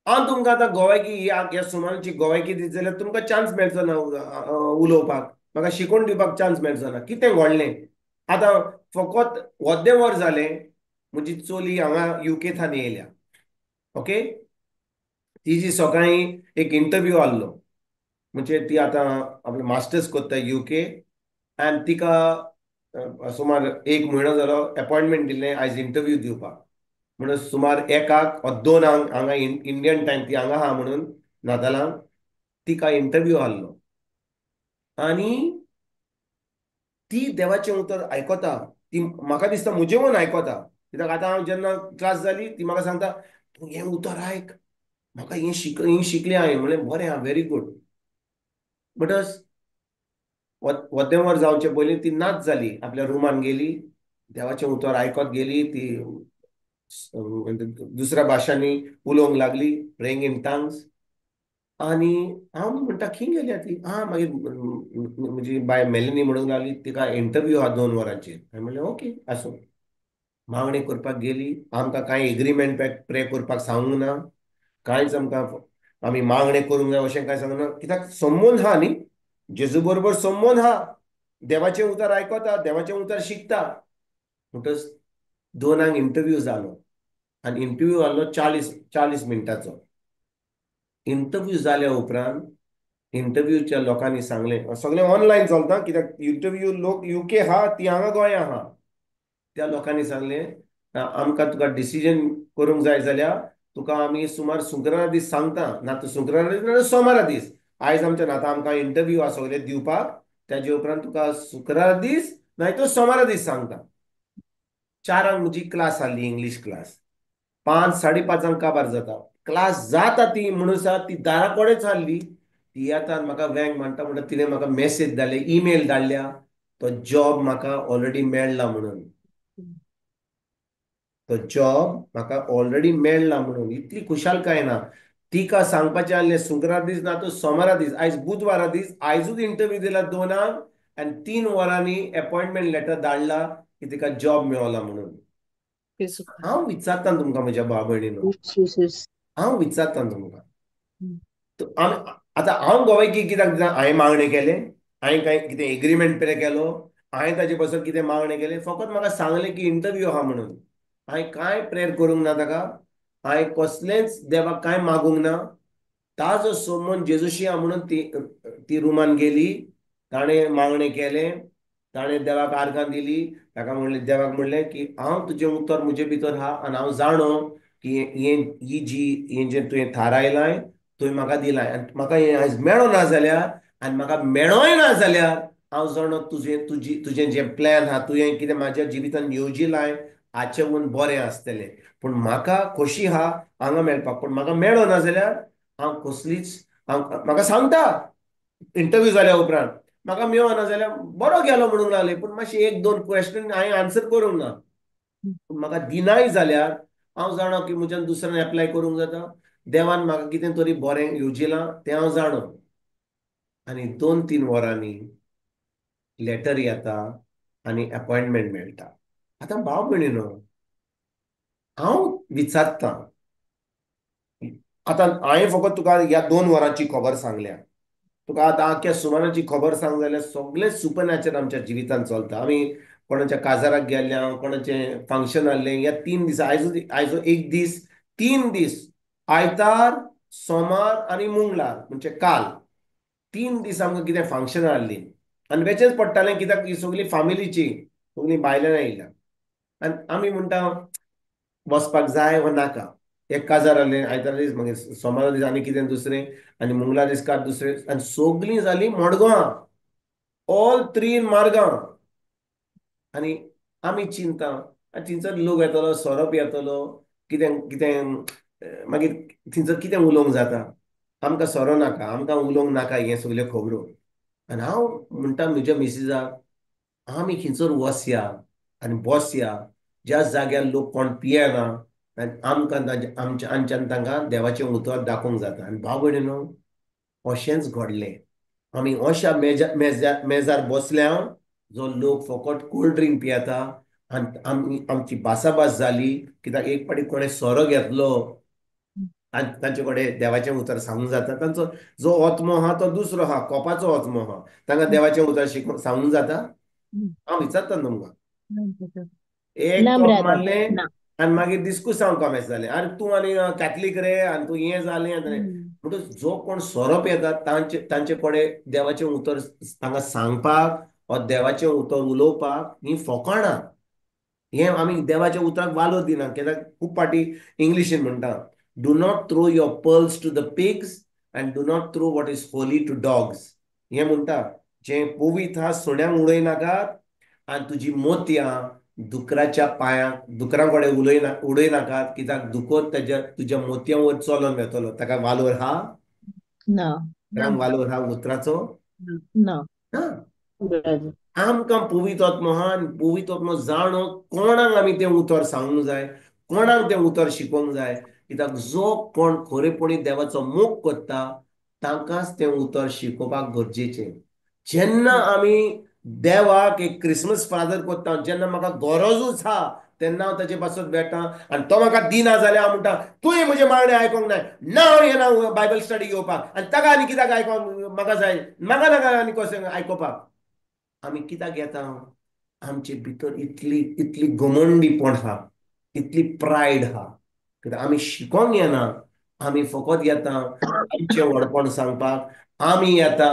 [SPEAKER 3] हांव तुमकां आतां गोवायकी ह्या सुमानाची गोवायकी दित जाल्यार तुमकां चान्स मेळचो ना उलोवपाक, म्हाका शिकोवन दिवपाक चान्स मेळचो ना. कितें घडलें आतां? फकत अर्दें वर जालें, म्हजी चली हांगा युके थान येयल्या. ओके, तिजी सकाळीं एक इंटरव्यू आहलो, म्हणजे ती आतां आपले मास्टर्स करता युके, आनी तिका सुमार 1 म्हयनो जालो एपॉयंटमेंट दिल्लें आयज इंटरव्यू दिवपाक. म्हणून सुमार 1 वा 2 हांगा इंडियन टायम ती हांगा आहा म्हणून नातालांक तिका इंटरव्यू आहलो. आनी ती देवाचें उतर आयकता, ती म्हाका दिसता म्हजें म्हूण आयकता. कित्याक आतां हांव जेन्ना क्लास जाली ती म्हाका सांगता, तूं हें उतर आयक, म्हाका हें हें शिकलें हांवें. म्हणलें बरें आहा, व्हेरी गूड. म्हणटच अर्दें वर जावचे पयलीं ती नाच जाली, आपल्या रुमान गेली, देवाचें उतर आयकत गेली, ती दुसऱ्या भाशांनी उलोवंक लागली, प्रेइंग इन टंग्स. आनी हांव म्हणटा खंय गेल्या ती? आं, मागीर म्हजी बाय मेलनी म्हणूंक लागली तिका इंटरव्यू आहा 2 वरांचेर. हांवें म्हणलें ओके आसूं. मागणी करपाक गेली, आमकां कांय एग्रीमेंट प्रे करपाक सांगूंक ना, कांयच आमकां आमी मागणें करूंक जाय अशें कांय सांगूंक ना. कित्याक संबंद आहा न्ही, जेजू बरोबर संबंद आहा, देवाचें उतर आयकता, देवाचें उतर शिकता. म्हणटच 2 इंटरव्यू जालो, आनी इंटरव्यू आहलो 40 मिनटाचो. इंटरव्यू जाल्या उपरांत इंटरव्यूच्या लोकांनी सांगलें, सगळें ऑनलायन चलता कित्याक इंटरव्यू लोक युके आहा, ती हांगा गोंया आहा. त्या लोकांनी सांगलें, आमकां तुका डिसिजन करूंक जाय जाल्यार तुका आमी सुमार शुक्रारा दीस सांगता, ना तर शुक्रारा दीस ना सोमारा दीस. आयज आमच्या नाता आमकां इंटरव्यू आहा सगळे दिवपाक, ताजे उपरांत तुका शुक्रारा दीस नाय तर सोमारा दीस सांगता. 4 म्हजी क्लास आहली, इंग्लीश क्लास. 5 साडे 5 काबार जाता क्लास जाता ती म्हणून ती दारा कडेच आहली. ती येता म्हाका वेंग म्हणटा, म्हणटा तिणें म्हाका मॅसेज धाडले, ईमेल धाडल्या, तो जॉब म्हाका ऑलरेडी मेळ्ळा म्हणून, तो जॉब म्हाका ऑलरेडी मेळ्ळा म्हणून. इतली खुशालकाय ना. तिका सांगपाचें आहलें शुक्रार दीस ना तर सोमारा दीस, आयज बुधवारा दीस, आयजूच इंटरव्यू दिला 2 आनी 3 वरांनी एपॉयंटमेंट लेटर धाडला की तिका जॉब मेळला म्हणून. हांव विचारता तुमकां म्हज्या भाव भयणीनो, हांव विचारता तुमकां, आतां हांव गोवायकी कित्याक दिता? हांवें मागणें केलें, हांवें कांय कितें एग्रीमेंट प्रे केलो, हांवें ताजे पासून कितें मागणें केलें? फकत म्हाका सांगलें की इंटरव्यू आहा म्हणून. हांवें कांय प्रेयर करूंक ना ताका, हांवें कसलेंच देवाक कांय मागूंक ना. ताजो सोमन जेजूशी आहा म्हणून ती ती रुमान गेली, ताणें मागणें केलें, ताणें देवाक आर्गां दिली, ताका म्हणलें, देवाक म्हणलें की हांव तुजें उतर म्हजे भितर आहा आनी हांव जाणो की हें ही जी हें जें तुवें थारायलां तुवें म्हाका दिलां, आनी म्हाका हें आयज मेळना जाल्यार आनी म्हाका मेळोय ना जाल्यार हांव जाणो तुजें तुजी तुजें जें प्लॅन आहा, तुवें कितें म्हाज्या जिवितान येवजिलाय हाचें वून बरें आसतलें. पूण म्हाका खोशी आहा हांगा मेळपाक, पूण म्हाका मेळो ना जाल्यार हांव कसलीच, हांव म्हाका सांगता इंटरव्यू जाल्या उपरांत म्हाका मेळना जाल्यार बरो गेलो म्हणूंक लागले, पूण मातशें एक दोन क्वेश्चन हांवें आन्सर करूंक ना. पूण म्हाका दिनाय जाल्यार हांव जाणो की म्हज्यान दुसऱ्यान एप्लाय करूंक जाता, देवान म्हाका कितें तरी बरें येवजिलां तें हांव जाणो. आनी 2-3 वरांनी लेटर येता आनी अपॉयंटमेंट मेळटा. आतां भाव भयणीनो, हांव विचारतां, आतां हांवें फकत तुका ह्या 2 वरांची खबर सांगल्या, तुका आतां आख्या सुमानाची खबर सांग जाल्यार सगळें सुपरनॅचरल आमच्या जिवितांत चलता. आमी कोणाच्या काजाराक गेल्ल्या, कोणाचें फंक्शन आहलें, ह्या 3 दिसां, आयजो एक दीस, 3 दीस, आयतार, सोमार आनी मंगळार, म्हणजे काल 3 दीस आमकां कितें फंक्शन आहलीं आनी वेचेंच पडटालें, कित्याक ही सगळी फामिलीची सगळीं भायल्यान आयल्या आनी आमी म्हणटा वचपाक जाय वा नाका. एक काजार आहलें आयतारा दीस, मागीर सोमारा दीस आनी कितें दुसरें, आनी मंगळार दीस काल दुसरें, आनी सगळीं जालीं मडगांव, ऑल 3 इन मारगांव. आनी आमी चिंता, आनी थंयसर लोक येतलो, सोरोप येतलो, कितें कितें मागीर थंयसर कितें उलोवंक जाता, आमकां सोरो नाका, आमकां उलोवंक नाका हें सगल्यो खबरो. आनी हांव म्हणटा म्हज्या मिसिजाक, आमी खंयसर वसया आनी बसया ज्या जाग्यार लोक कोण पियेना आनी आमकां आमच्या आमच्यान तांकां देवाचें उतर दाखोवंक जाता. आनी भाव भयणीनो, अशेंच घडलें. आमी अशा मेजार बसल्या जो लोक फकत कोल्ड ड्रिंक पियेता आनी आमी आमची भासाभास जाली, कित्याक एक फावटी कोणें सोरो घेतलो आनी तांचे कडेन देवाचें उतर सांगूंक जाता. तांचो जो आत्मो आहा तो दुसरो आहा, कोपाचो आत्मो आहा, तांकां देवाचें उतर शिकोवंक सांगूंक जाता. हांव विचारता तुमकां, एक कोप मारलें आनी मागीर डिस्कुसांव कॉमेस जालें, आनी तूं आनी कॅथलीक रे, आनी तूं हें जालें, म्हणटकच जो कोण सोरो पियेता तांचे कडेन देवाचें उतर तांकां सांगपाक वा देवाचें उतर उलोवपाक हीं फोकाणां. हें आमी देवाच्या उतराक वालोर दिना, कित्याक खूब फावटी इंग्लिशीन म्हणटा, do not throw your pearls to the pigs and do not throw what is holy to dogs. हें म्हणटा, जें पवित्र आहा सुण्यांक उडयनाकात आनी तुजी मोतयां दुकराच्या पांयांक, दुकरां कडेन उडयनाकात, कित्याक दुकर तेज्या तुज्या मोतयां वयर चलोन वेतलो. ताका वालोर आहा
[SPEAKER 2] ना,
[SPEAKER 3] वालोर आहा उतराचो
[SPEAKER 2] ना.
[SPEAKER 3] आमकां पवित्र आत्मो आहा आनी पवित्र आत्मो जाणो कोणाक आमी तें उतर सांगूंक जाय, कोणाक तें उतर शिकोवंक जाय, कित्याक जो कोण खरेपणी देवाचो मोग करता तांकांच तें उतर शिकोवपाक गरजेचें. जेन्ना आमी देवाक एक क्रिसमस फादर करता, जेन्ना म्हाका गरजूच आहा तेन्ना हांव ताचे पासत बेठा आनी तो म्हाका दिना जाल्यार हांव म्हणटा तुवें म्हजें मागणें आयकोंक नाय, ना हांव येना बायबल स्टडी घेवपाक, आनी ताका आनी कित्याक आयकोंक म्हाका जाय, म्हाका नाका आनी कशें आयकोपाक. आमी कित्याक येता, आमचे भितर इतली इतली घमंडीपण आहा, इतली प्रायड आहा, कित्याक आमी शिकोंक येना, आमी फकत येता आमचें व्हडपण सांगपाक, आमी येता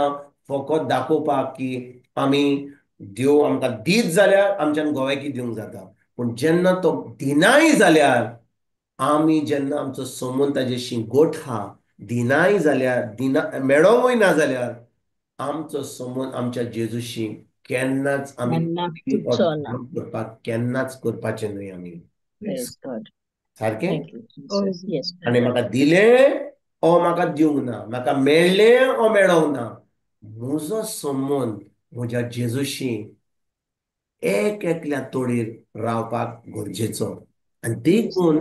[SPEAKER 3] फकत दाखोवपाक की आमी देव आमकां दीत जाल्यार आमच्यान गोव्याकी दिवंक जाता. पूण जेन्ना तो दिनाय जाल्यार आमी जेन्ना आमचो संबंद ताजेशी गोठ आहा, दिनाय जाल्यार, दिना मेळोंकूय ना जाल्यार आमचो संबंद आमच्या जेजूशी केन्नाच आमी करपाक केन्नाच करपाचें न्हय आमी. सारकें? आनी म्हाका दिलें ओ म्हाका दिवंक ना, म्हाका मेळ्ळें ओ मेळोंक ना, म्हजो संबंद म्हज्या जेजूशी एक एकल्या तोडीर रावपाक गरजेचो. आनी देखून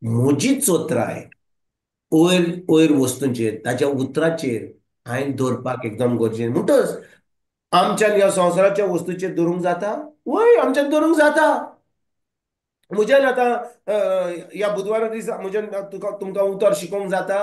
[SPEAKER 3] म्हजी चोत्राय वयर वयर वस्तूंचेर, ताच्या उतराचेर हांवें दवरपाक एकदम गरजेचें. म्हणटच आमच्यान ह्या संवसाराच्या वस्तूचेर दवरूंक जाता? वय, आमच्यान दवरूंक जाता. म्हज्यान आतां ह्या बुधवारा दिसा म्हज्यान तुका तुमकां उतर शिकोवंक जाता,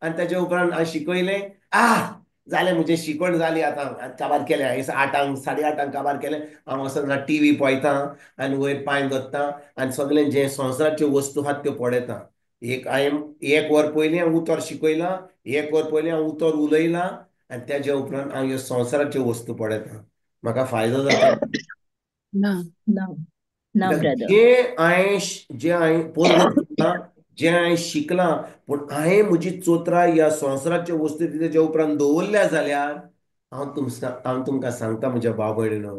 [SPEAKER 3] आनी ताच्या उपरांत हांवें शिकयलें, आह जालें म्हजें शिकवण जाली, आतां काबार केलें, हांवें 8 8:30 काबार केलें, हांव वचून टीव्ही पळयतां आनी वयर पांय दवरता आनी सगळें जें संवसाराच्यो वस्तू आहात त्यो पळयता. एक हांवें 1 वर पयलीं हांवें उतर शिकयलां, 1 वर पयलीं हांवें उतर उलयलां, आनी ताज्या उपरांत हांव ह्यो संवसाराच्यो वस्तू पळयतां, म्हाका फायदो जाता
[SPEAKER 1] ना?
[SPEAKER 3] जें हांवें जें हांवें पोरगो जें हांवें शिकलां, पूण हांवें म्हजी चोत्राय ह्या संवसाराच्यो वस्तू ताज्या उपरांत दवरल्या जाल्यार हांव तुमकां सांगता म्हज्या भाव भयणीनो,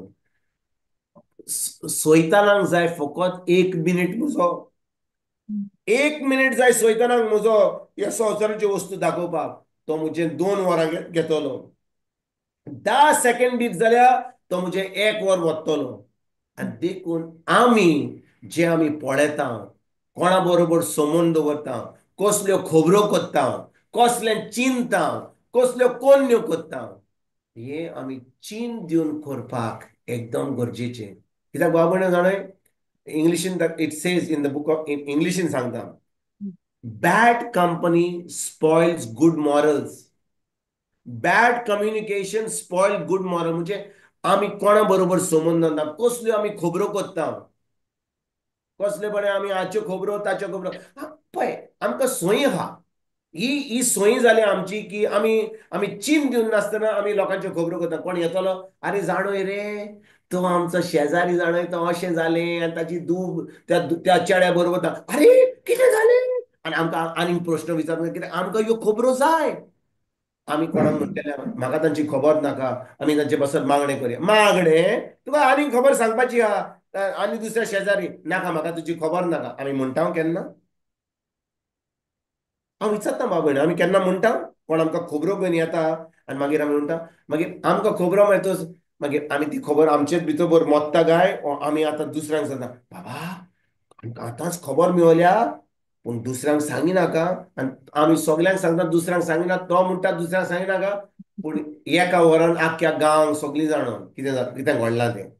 [SPEAKER 3] सोयतानाक जाय फकत 1 मिनीट म्हजो, 1 मिनीट जाय सोयतानाक म्हजो ह्या संवसाराच्यो वस्तू दाखोवपाक. तो म्हजे 2 वरां घेतलो, 10 सेकेंड दीत जाल्यार तो म्हजें 1 वर वतलो. आनी देखून आमी जे आमी पळयता, कोणा बरोबर संबंद दवरता, कसल्यो खबरो करता, कसलें चिंता, कसल्यो कोन्न्यो करता, हे आमी चीन दिवन करपाक एकदम गरजेचें. कित्याक बाबा भयणो जाणा, इंग्लिशीन it says in the book of इंग्लिशीन सांगता, bad company spoils good morals, bad communication spoil good moral. म्हणजे आमी कोणा बरोबर संबंद दवरता, कसल्यो आमी खबरो करता, कसले बरे आमी हाच्यो खबरो ताच्यो खबरो. पळय आमकां सोयी आहा, ही ही सोयी जाली आमची की आमी आमी चीन दिवन नासतना आमी लोकांच्यो खबरो करता. कोण येतलो, आरे जाणोय रे तो आमचो शेजारी जाणोय, तो अशें जालें आनी ताची दूब त्या त्या चेड्या बरोबर, अरे कितें जालें, आनी आमकां आनीक प्रश्न विचार, कित्याक आमकां ह्यो खबरो जाय. आमी कोणाक म्हणटले म्हाका तांची खबर नाका, आमी तांचे पासत मागणें करया. मागणें तुका आनीक खबर सांगपाची आहा, आनी दुसऱ्या शेजारी नाका म्हाका तुजी खबर नाका. आमी म्हणटा केन्ना? हांव विचारता बाबा भयण, आमी केन्ना म्हणटा कोण आमकां खबरो घेवन येता आनी मागीर आमी म्हणटा, मागीर आमकां खबरो मेळटच मागीर आमी ती खबर आमचेच भितर मोत्ता काय आमी आतां दुसऱ्यांक सांगता, बाबा आमकां आतांच खबर मेळल्या पूण दुसऱ्यांक सांगिनाका. आनी आमी सगल्यांक सांगता दुसऱ्यांक सांगिना, तो म्हणटा दुसऱ्यांक सांगिनाका, पूण एका वरान आख्ख्या गांवांक सगळीं जाणां कितें जाता, कितें घडलां तें.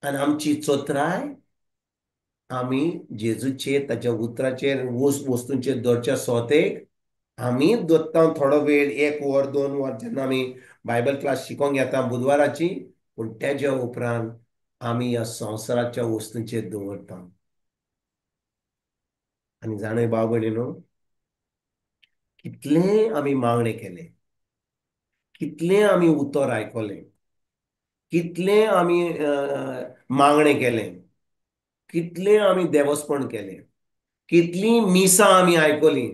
[SPEAKER 3] आनी आमची चोत्राय आमी जेजूचेर, ताच्या उतराचेर, वस्तूंचेर दवरच्या सोतेक आमी दवरता थोडो वेळ, 1 वर 2 वर जेन्ना आमी बायबल क्लास शिकोंक येता बुधवाराची, पूण तेज्या उपरांत आमी ह्या संवसाराच्या वस्तूंचेर दवरता. आनी जाणय भाव भयणीनो, कितलें आमी मागणें केलें, कितलें आमी उतर आयकलें, कितलें आमी मागणें केलें, कितलें आमी देवस्पण केलें, कितलीं मिसां आमी आयकलीं,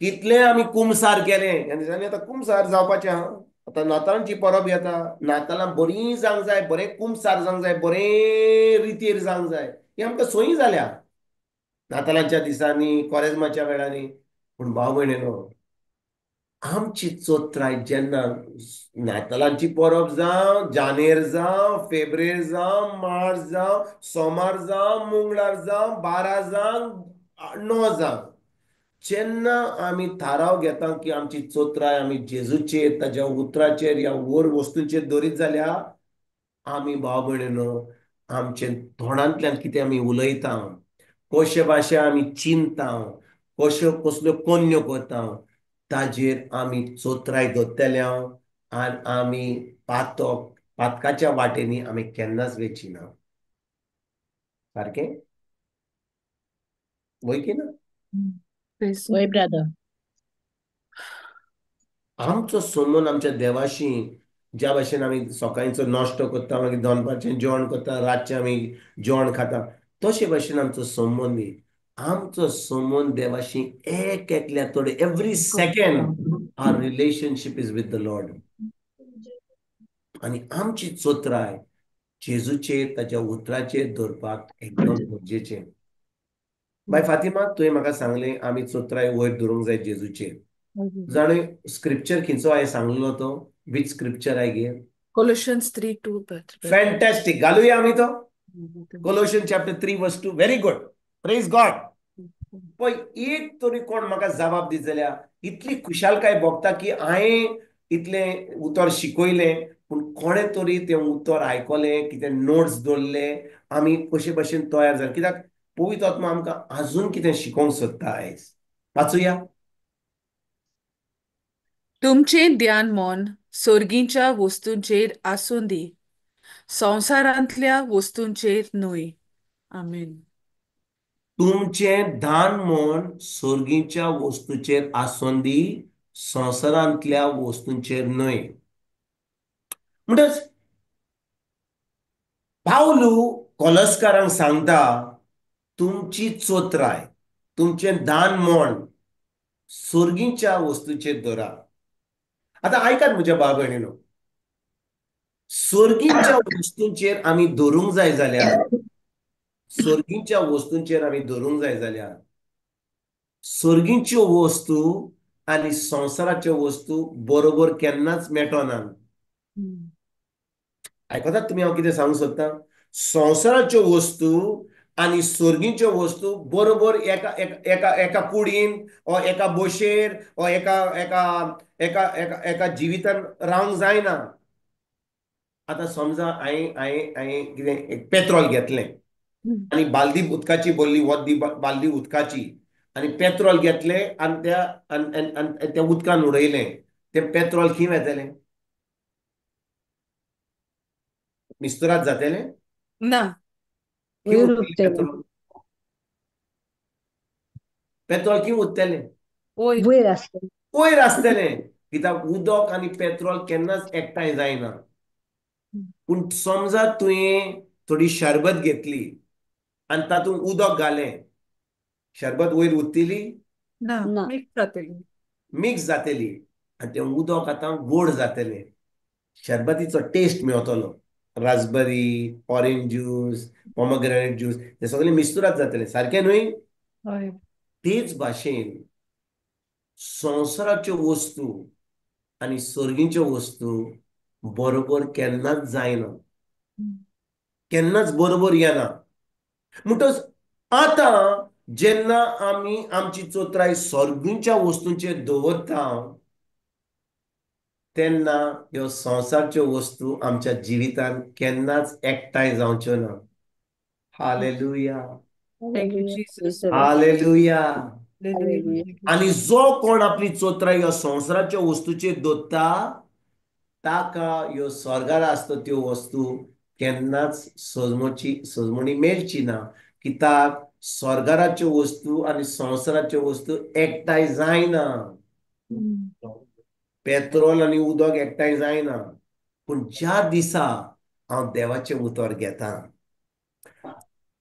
[SPEAKER 3] कितलें आमी कुमसार केलें. आनी आतां कुमसार जावपाचें आहा, आतां नातालांची परब येता, नातालां बरीं जावंक जाय, बरें कुमसार जावंक जाय, बरें रितीर जावंक जाय, ही आमकां सोयी जाल्या नातालांच्या दिसांनी, कोरेज्माच्या वेळांनी. पूण भाव भयणीनो, आमची चोत्राय जेन्ना नातालांची परब जावं, जानेर जावं, फेब्रेर जावं, मार्च जावं, सोमार जावं, मंगळार जावं, 12 जावं, 9 जावं, जेन्ना आमी थाराव घेता की आमची चोत्राय आमी जेजूचेर, ताच्या उतराचेर, ह्या वयर वस्तूंचेर दवरीत जाल्यार आमी भाव भयणीनो आमचे तोंडांतल्यान कितें आमी उलयता, कशे भाशे आमी चिंता, कश्यो कसल्यो कोन्न्यो करता, ताजेर आमी चोत्राय दवरतले आनी आमी पातकाच्या वाटेनी आमी केन्नाच वेची ना. सारकें वय की ना?
[SPEAKER 2] वय ब्रदर.
[SPEAKER 3] आमचो संबंद आमच्या देवाशी ज्या भाशेन आमी सकाळींचो नाश्तो करता, मागीर दनपारचें जेवण करता, रातचें आमी जेवण खाता, तशे भाशेन आमचो संबंद न्ही. आमचो संबंद देवाशी एक एकल्या थोडे, every second our relationship is with the Lord. आनी आमची चोत्राय जेजूचेर, ताच्या उतराचेर दवरपाक एकदम गरजेचें. बाय फातिमा, तुवें म्हाका सांगलें आमी चोत्राय वयर धरूंक जाय जेजूचेर. जाणूय स्क्रिप्चर खंयचो हांवें सांगलो तो? Which scripture I gave?
[SPEAKER 1] Colossians 3:2.
[SPEAKER 3] Fantastic. घालुया आमी तो Colossians chapter 3 verse 2. Very good, praise God. पळय एक तरी कोण म्हाका जबाब दीत जाल्यार इतली खुशालकाय भोगता की हांवें इतलें उतर शिकयलें, पूण कोणें तरी तें उतर आयकलें, कितें नोट्स दवरले, आमी कशे भशेन तयार जाले. कित्याक पवित्र आत्मा आमकां आजून कितें शिकोवंक सोदता आयज. वाचुया.
[SPEAKER 1] तुमचें ध्यान मन सोर्गींच्या वस्तूंचेर आसूं दी, संवसारांतल्या वस्तूंचेर न्हय. आमेन.
[SPEAKER 3] तुमचें ध्यान मन सोर्गींच्या वस्तूंचेर आसूं दी, संवसारांतल्या वस्तूंचेर न्हय. म्हणटच पावलू कोलस्कारांक सांगता, तुमची चोत्राय, तुमचें दान मन सोर्गीच्या वस्तूचेर दवरात. आतां आयकात म्हज्या भाव भयणीनो, सोर्गीच्या वस्तूंचेर आमी दवरूंक जाय जाल्यार, सोर्गीच्या वस्तूंचेर आमी दवरूंक जाय जाल्यार सोर्गीच्यो वस्तू आनी संवसाराच्यो वस्तू बरोबर केन्नाच मेटना. आयकतात तुमी हांव कितें सांगूंक सोदतां? संवसाराच्यो वस्तू आनी सोर्गीच्यो वस्तू बरोबर एका एका एका कुडीन ओ एका बोशेर ओ एका एका एका एका एका जिवितान रावंक जायना. आतां समजा हांवें हांवें हांवें कितें एक पेट्रोल घेतलें आनी बालदी उदकाची भरली, वत दी बालदी उदकाची, आनी पेट्रोल घेतलें आनी त्या आनी त्या उदकान उडयलें, तें पेट्रोल खंय वेतलें? मिस्तुरात जातलें
[SPEAKER 1] ना.
[SPEAKER 3] खंय उरतलें पेट्रोल? पेट्रोल खंय उरतलें?
[SPEAKER 5] वयर आसतलें.
[SPEAKER 3] वयर आसतलें. कित्याक उदक आनी पेट्रोल केन्नाच एकठांय जायना. पूण समजा तुवें थोडी शरबत घेतली आनी तातूंत उदक घालें, शरबत वयर उरतली
[SPEAKER 1] ना, मिक्स जातली.
[SPEAKER 3] मिक्स जातली आनी तें उदक आतां गोड जातलें, शरबतीचो taste मेवतलो. Raspberry, orange juice, pomegranate juice, ते सगळे मिस्तुरात जातले, सारकें न्हय? तेच भाशेन संवसाराच्यो वस्तू आनी सोर्गीच्यो वस्तू बरोबर केन्नाच जायना, केन्नाच बरोबर येना. म्हणटच आतां जेन्ना आमी आमची चोत्राय सोर्गीच्या वस्तूंचेर दवरता तेन्ना ह्यो संवसारच्यो वस्तू आमच्या जिवितान केन्नाच एकठांय जावच्यो ना. Hallelujah, hallelujah. आनी जो कोण आपली चोत्राय ह्यो संवसाराच्यो वस्तूचेर दवरता ताका ह्यो स्वर्गार आसता त्यो वस्तू केन्नाच सजमोची सजमणी मेळची ना. कित्याक स्वर्गाराच्यो वस्तू आनी संवसाराच्यो वस्तू एकठांय जायना. पेट्रोल आनी उदक एकठांय जायना. पूण ज्या दिसा हांव देवाचें उतर घेता,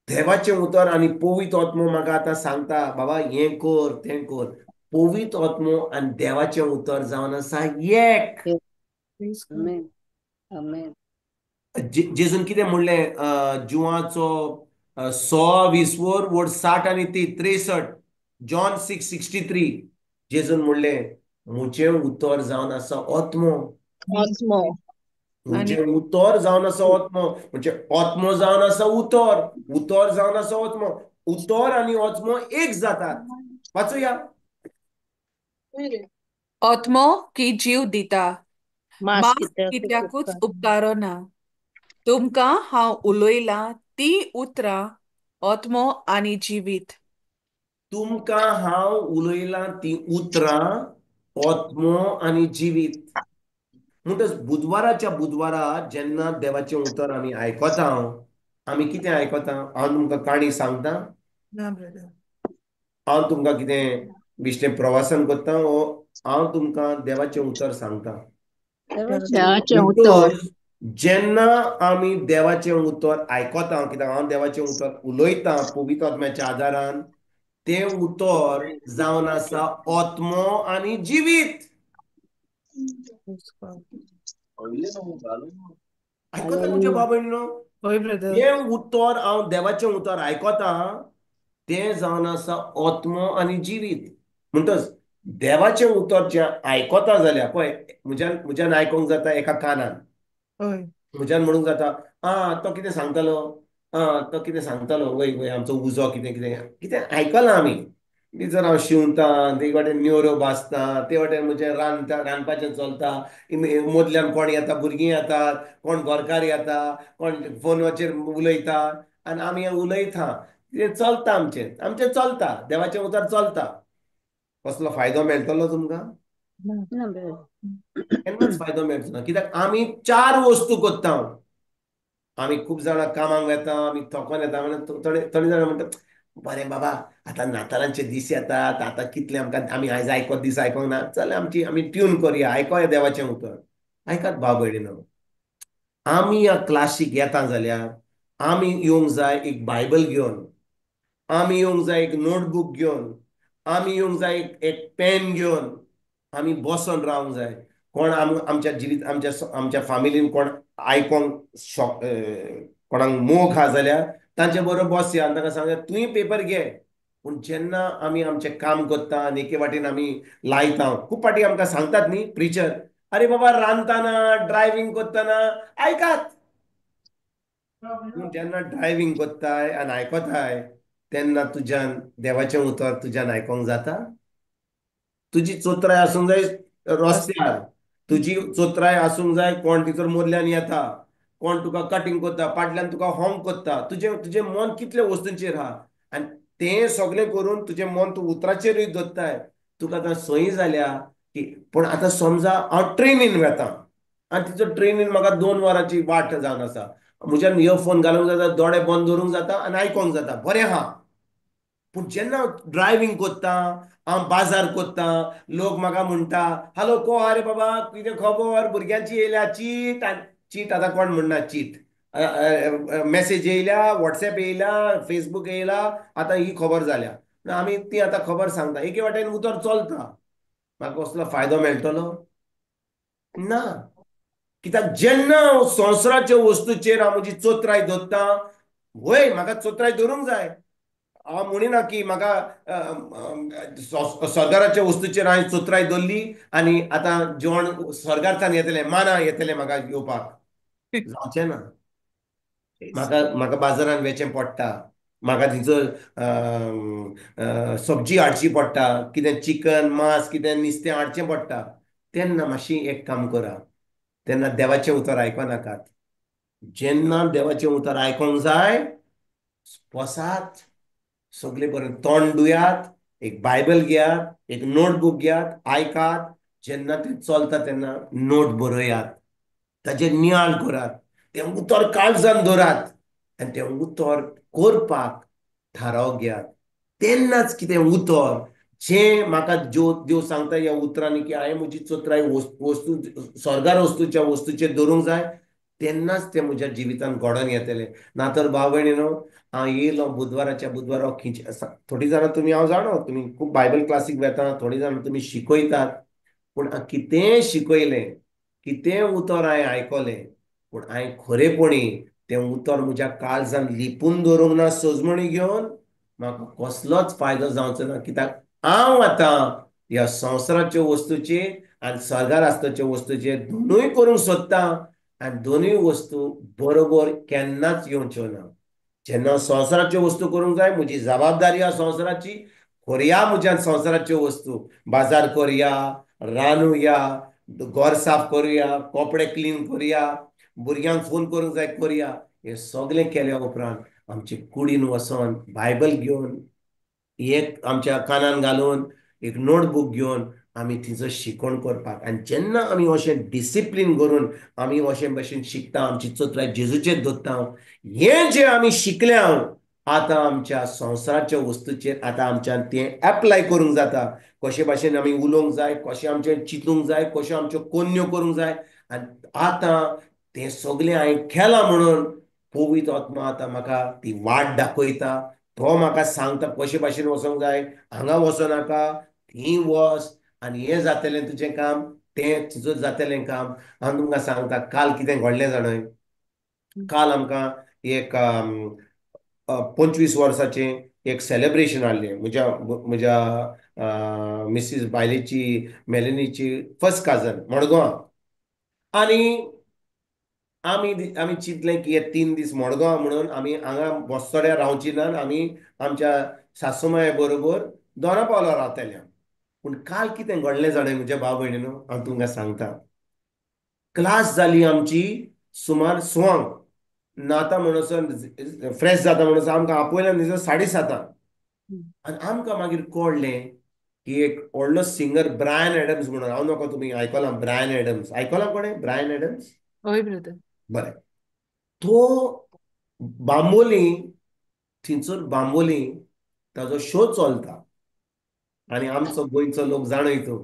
[SPEAKER 3] देवाचें उतर आनी पवित्र आत्मो म्हाका आतां सांगता, बाबा हें कर तें कर, पवित्र आत्मो आनी देवाचें उतर जावन आसा एक. जेजून कितें म्हणलें? जुवाचो 16 20 वड 60 आनी 63, जॉन 6:63, जेजून म्हणलें म्हजें उतर जावन आसा आत्मो, म्हजें उतर जावन आसा आत्मो, म्हणजे आत्मो जावन आसा उतर, उतर जावन आसा आत्मो, उतर आनी आत्मो एक जातात. वाचुया.
[SPEAKER 1] आत्मो की जीव दिता, मास कित्याकूच उपकारना. तुमकां हांव उलयलां ती उतरां आत्मो आनी जिवीत.
[SPEAKER 3] तुमकां हांव उलयलां ती उतरां आत्मो आनी जिवीत. म्हणटच बुधवाराच्या बुधवारा जेन्ना देवाचें उतर आमी आयकता, आमी कितें आयकता? हांव तुमकां काणी सांगता, हांव तुमकां कितें बेश्टें प्रवासन करता, वो हांव तुमकां देवाचें उतर सांगता. जेन्ना आमी देवाचें उतर आयकता, कित्याक हांव देवाचें उतर उलयतां पवित्र आत्म्याच्या आदारान, तें उतर जावन आसा आत्मो आनी जिवीत. आयकता म्हज्या भाव भयणीनो? तें उतर हांव देवाचें उतर आयकता तें जावन आसा आत्मो आनी जिवीत. म्हणटच देवाचें उतर जें आयकता जाल्यार पळय, म्हज्यान म्हज्यान आयकूंक जाता एका कानान, म्हज्यान म्हणूंक जाता आं तो कितें सांगतालो, आं तो कितें सांगतालो, वय वय आमचो उजो कितें कितें कितें आयकलां आमी. जर हांव शिंवता, ते वाटेन न्योरो भाजता, ते वाटेन म्हजें रांदता, रांदपाचें चलता, मदल्यान कोण येता, भुरगीं येतात, कोण घरकार येता, कोण फोनाचेर उलयता आनी आमी उलयता, कितें चलता आमचें, आमचें चलता, देवाचें उतर चलता. कसलो फायदो मेळटलो तुमकां? केन्नाच फायदो मेळचो ना. कित्याक आमी चार वस्तू करता. आमी खूब जाणां कामाक वेता, आमी थकोन येता, थोडे थोडे जाणां म्हणटा बरें बाबा आतां नातालांचे दीस येतात, आतां कितले आमकां आमी आयज आयकत दीस आयकोंक ना, चल आमची आमी ट्यून करुया, आयकोया देवाचें उतर. आयकात भाव भयणीनो, आमी ह्या क्लासीक येता जाल्यार आमी येवंक जाय एक बायबल घेवन, आमी येवंक जाय एक नोटबूक घेवन, आमी येवंक जाय एक पेन घेवन आमी बसोन रावंक जाय. कोण आमच्या जिवीत आमच्या आमच्या फामिलीन कोण आयकोंक शॉक कोणाक मोग आहा जाल्यार तांचे बरोबर बसया आनी तांकां सांगया तुंय पेपर घे. पूण जेन्ना आमी आमचें काम करता आनी एके वाटेन आमी लायता, खूब फावटी आमकां सांगतात न्ही प्रिचर, अरे बाबा रांदतना ड्रायव्हींग करतना आयकात. तूं जेन्ना ड्रायव्हींग करताय आनी आयकताय तेन्ना तुज्यान देवाचें उतर तुज्यान आयकोंक जाता. तुजी चोत्राय आसूंक जाय रस्त्यार, तुजी चोत्राय आसूंक जाय कोण टिचर मोदल्यान येता, कोण तुका कटींग करता, फाटल्यान तुका होम करता, तुजें तुजें मन कितले वस्तूंचेर आहा आनी तें सगळें करून तुजें मन तूं उतराचेरूय दवरताय. तुका आतां संय जाल्या की पूण आतां समजा हांव ट्रेनीन वेता आनी तिचो ट्रेनीन म्हाका 2 वरांची वाट जावन आसा, म्हज्यान इयरफोन घालूंक जाता, दोळे बंद दवरूंक जाता आनी आयकोंक जाता, बरें आहा. पूण जेन्ना हांव ड्रायव्हींग करता, हांव बाजार करता, लोक म्हाका म्हणटा हॅलो को आरे बाबा कितें खबर, भुरग्यांची येयल्या चीट, चीट आतां कोण म्हणना चीट, मॅसेज येयल्या, वॉट्सएप येयला, फेसबूक येयला, आतां ही खबर जाल्या. आमी ती आतां खबर सांगता, एके वाटेन उतर चलता, म्हाका कसलो फायदो मेळटलो ना. कित्याक जेन्ना हांव संवसाराच्या वस्तूचेर हांव म्हजी चोत्राय दवरता, वय म्हाका चोत्राय दवरूंक जाय, हांव म्हणिना की म्हाका स्वर्गाराच्या वस्तूचेर हांवें चोत्राय दवरली आनी आतां जेवण स्वर्गारच्यान येतलें, माना येतलें म्हाका येवपाक, जावचें ना. म्हाका म्हाका बाजारान वेचें पडटा, म्हाका थंयसर सब्जी हाडची पडटा, कितें चिकन मांस कितें नुस्तें हाडचें पडटा. तेन्ना मातशी एक काम करा, तेन्ना देवाचें उतर आयकनाकात. जेन्ना देवाचें उतर आयकोंक जाय बसात, सगळे बरें तोंड धुयात, एक बायबल घेयात, एक नोटबूक घेयात, आयकात. जेन्ना तें चलता तेन्ना नोट बरयात, ताजेर नियाळ करात, तें उतर काळजान दवरात आनी तें उतर करपाक थाराव घेयात. तेन्नाच कितें उतर जें म्हाका ज्यो देव सांगता ह्या उतरांनी की हांवें म्हजी चोत्राय वस्तू स्वर्गार वस्तूच्या वस्तूचेर दवरूंक जाय, तेन्नाच तें म्हज्या जिवितान घडोवन येतलें. ना तर भाव भयणीनो, हांव येयलो बुधवाराच्या बुधवारा खिंच, थोडीं जाणां तुमी हांव जाणो तुमी खूब बायबल क्लासीक वेता, थोडीं जाणां तुमी शिकयतात, पूण कितेंय शिकयलें, कितेंय उतर हांवें आयकलें, पूण हांवें खरेपणी तें उतर म्हज्या काळजान लिपून दवरूंक ना, सजमणी घेवन म्हाका कसलोच फायदो जावचो ना. कित्याक हांव आतां ह्या संवसाराच्यो वस्तूचेर आनी स्वर्गार आसतच्यो वस्तूचेर दोनूय करूंक सोदता आनी दोनूय वस्तू बरोबर केन्नाच येवच्यो ना. जेन्ना संवसाराच्यो वस्तू करूंक जाय, म्हजी जबाबदारी आहा संवसाराची, करया म्हज्यान संवसाराच्यो वस्तू, बाजार करया, रांदुया, घर साफ करुया, कपडे क्लीन करुया, भुरग्यांक फोन करूंक जाय करया. हें सगळें केल्या उपरांत आमचे कुडीन वचोन बायबल घेवन एक आमच्या कानान घालून एक नोटबूक घेवन आमी तिचो शिकवण करपाक. आनी जेन्ना आमी अशें डिसिप्लीन करून आमी अशें भशेन शिकता, आमची चोत्राय जेजूचेर दवरता, हें जें आमी शिकल्या आतां आमच्या संवसाराच्या वस्तूचेर आतां आमच्यान तें एप्लाय करूंक जाता. कशे भाशेन आमी उलोवंक जाय, कशें आमचें चिंतूंक जाय, कश्यो आमच्यो कोन्न्यो करूंक जाय. आनी आतां तें सगळें हांवें केलां म्हणून पवित्र आत्मा आतां म्हाका ती वाट दाखयता, तो म्हाका सांगता कशे भाशेन वचोंक जाय, हांगा वचों नाका, थंय वच, आनी हें जातलें तुजें काम, तें तुजो जातलें काम. हांव तुमकां सांगता काल कितें घडलें जाणय. काल आमकां एक 25 वर्साचें एक सेलेब्रेशन आहलें म्हज्या म्हज्या मिसीस बायलेची मेलनीची फर्स्ट काजन मडगांव. आनी आमी आमी चिंतलें की हे 3 दीस मडगांव म्हणून आमी हांगा बस्तोड्या रावची ना, आमी आमच्या सासूमाये बरोबर दोना पावला रावतले. पूण काल कितें घडलें जाणें म्हज्या भाव भयणीनो, हांव तुमकां सांगता. क्लास जाली आमची सुमार 6 नाता म्हणसर फ्रेश जाता म्हणसर आमकां आपयल्यान दिसता 7:30. आनी आमकां मागीर कळ्ळें की एक व्हडलो सिंगर ब्रायन एडम्स म्हणून, हांव नको तुमी आयकलां ब्रायन एडम्स, आयकलां कोणें ब्रायन एडम्स?
[SPEAKER 1] हय ब्रदर.
[SPEAKER 3] बरें, तो बांबोली, थंयसर बांबोली ताजो शो चलता आनी आमचो गोंयचो लोक जाणय तो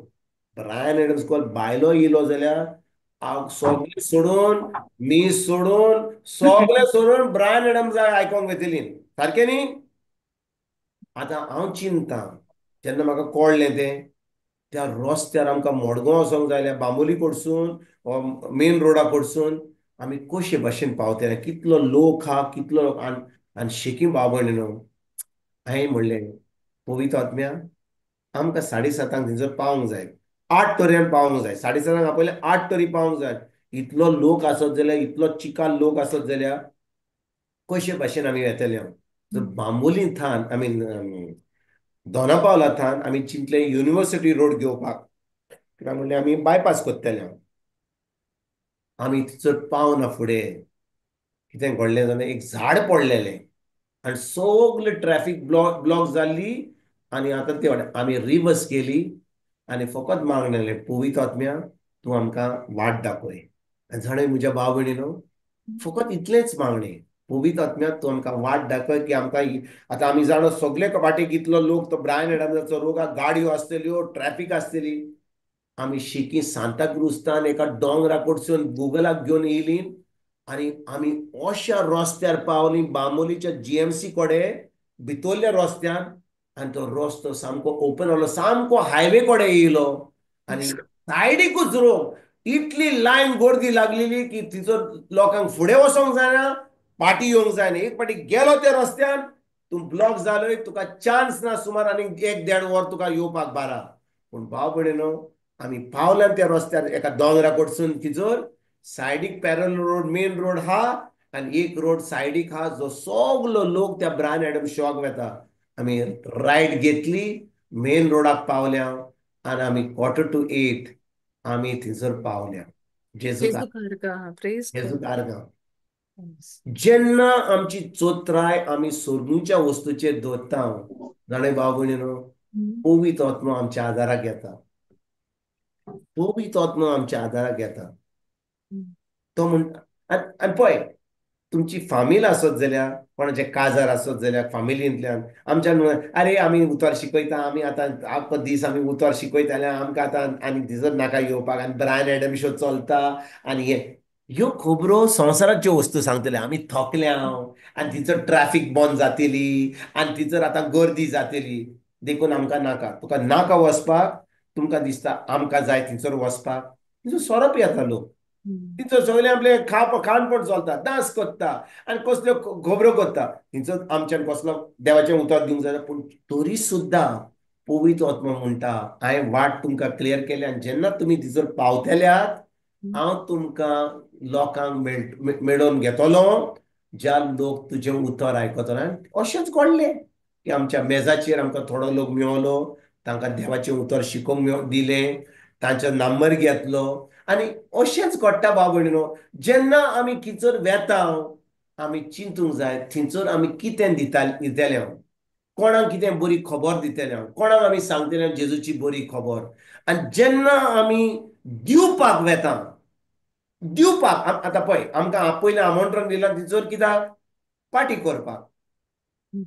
[SPEAKER 3] ब्रायन एडम्स कोण बायलो येयलो जाल्यार सगळें सोडून, मीस सोडून, सगळें सोडून ब्रायन एडम्स आयकोंक वयतली, सारकें न्ही? आतां हांव चिंता जेन्ना म्हाका कळ्ळें तें, त्या रस्त्यार आमकां मडगांव वचोंक जाय जाल्यार बांबोली कडसून मेन रोडा कडसून आमी कशे भाशेन पावतले, कितलो लोक आहा, कितलो लोक. आनी शेकी भाव भयणी न्हू, हांवें म्हणलें पवित्र आत्म्या आमकां 7:30 थंयसर पावंक जाय, 8 तोऱ्यान पावंक जाय, 7:30 आपयलें 8 तरी पावंक जाय. इतलो लोक आसत जाल्यार, इतलो चिकाल लोक आसत जाल्यार कशे भाशेन आमी वेतले. बांबोली थान I mean Dona Paula थान आमी चिंतले युनिवर्सिटी रोड घेवपाक, कित्याक म्हणलें आमी बायपास करतले. आमी थंयसर पावना फुडें कितें घडलें जाल्यार एक झाड पडलेलें आनी सगळे ट्रॅफिक ब्लॉक जाल्ली. आनी आतां ते आमी रिवर्स केली आनी फकत मागणें पवित्र आत्म्या तूं आमकां वाट दाखय. आनी जाणें म्हज्या भाव भयणी न्हू, फकत इतलेंच मागणें, पवित्र आत्म्या तूं आमकां वाट दाखय की आमकां आतां आमी जाणो सगळे वाटेक इतलो लोक, तो ब्रायन एडम्साचो रोग, गाडयो आसतल्यो, ट्रॅफिक आसतली. आमी शेकी सांताक्रुजतान एका दोंगरा कडसून गुगलाक घेवन येयली आनी आमी अश्या रस्त्यार पावली बांबोलीच्या GMC कडेन भितरल्या रस्त्यान. आनी तो रस्तो सामको ओपन जालो, सामको हायवे कडेन येयलो आनी सायडीकूच रोग, इतली लायन गर्दी लागलेली की थंयसर लोकांक फुडें वचोंक जायना, पाटी येवंक जायना. एक पाटी गेलो त्या रस्त्यान तूं ब्लॉक जालोय, तुका चान्स ना सुमार आनी 1-1.5 वर तुका येवपाक बारा. पूण भाव भयणी न्हू, आमी पावल्यान त्या रस्त्यार एका दोंगरा कडसून थंयसर सायडीक पॅरल रोड मेन रोड हा आनी एक रोड सायडीक हा जो सगलो लोक त्या ब्रायन एडम शॉक वेता. आमी रायट घेतली, मेन रोडाक पावल्या आनी आमी 7:45 आमी थंयसर पावल्या. जेजू आर्गां. जेन्ना आमची चोत्राय आमी सोर्गूच्या वस्तूचेर दवरता, जाणें भाव भयणी न्हू, पवित्र आत्मो आमच्या आदाराक येता, पवित्र आत्मो आमच्या आदाराक येता. तो म्हणटा आनी पळय तुमची फामील आसत जाल्यार, कोणाचें काजार आसत जाल्यार फामिलींतल्यान आमच्यान अरे आमी उतर शिकयता, आमी आतां आख्खो दीस आमी उतर शिकयता जाल्यार आमकां आतां आनी दिसत नाका येवपाक, आनी ब्रायन एडम शो चलता आनी हे ह्यो खबरो संवसाराच्यो वस्तू सांगतले. आमी थकल्या आनी थंयसर ट्रॅफिक बंद जातली आनी थंयसर आतां गर्दी जातली, देखून आमकां नाका. तुका नाका वचपाक, तुमकां दिसता आमकां जाय थंयसर वचपाक, थंयसर सोरो पियेता लोक, थंयसर सगळे आपले खाणपण चलता, डांस करता आनी कसल्यो खबरो करता. थंयसर आमच्यान कसलो देवाचें उतर दिवंक जायना, पूण तरी सुद्दां पवित्र आत्मो म्हणटा हांवें वाट तुमकां क्लियर केल्या आनी जेन्ना तुमी थंयसर पावतल्यात हांव तुमकां लोकांक मेळोवन घेतलो ज्या लोक तुजें उतर आयकतलो. आनी अशेंच घडलें की आमच्या मेजाचेर आमकां थोडो लोक मेवलो, तांकां देवाचें उतर शिकोवंक दिलें, तांचो नंबर घेतलो. आनी अशेंच घडटा भाव भयणीनो, जेन्ना आमी थंयसर वेता आमी चिंतूंक जाय थंयसर आमी कितें दितले, कोणाक कितें बरी खबर दितले, कोणाक आमी सांगतले जेजूची बरी खबर. आनी जेन्ना आमी दिवपाक वेता, दिवपाक आतां पळय आमकां पयलें आमंत्रण दिलां थंयसर कित्याक, पार्टी करपाक,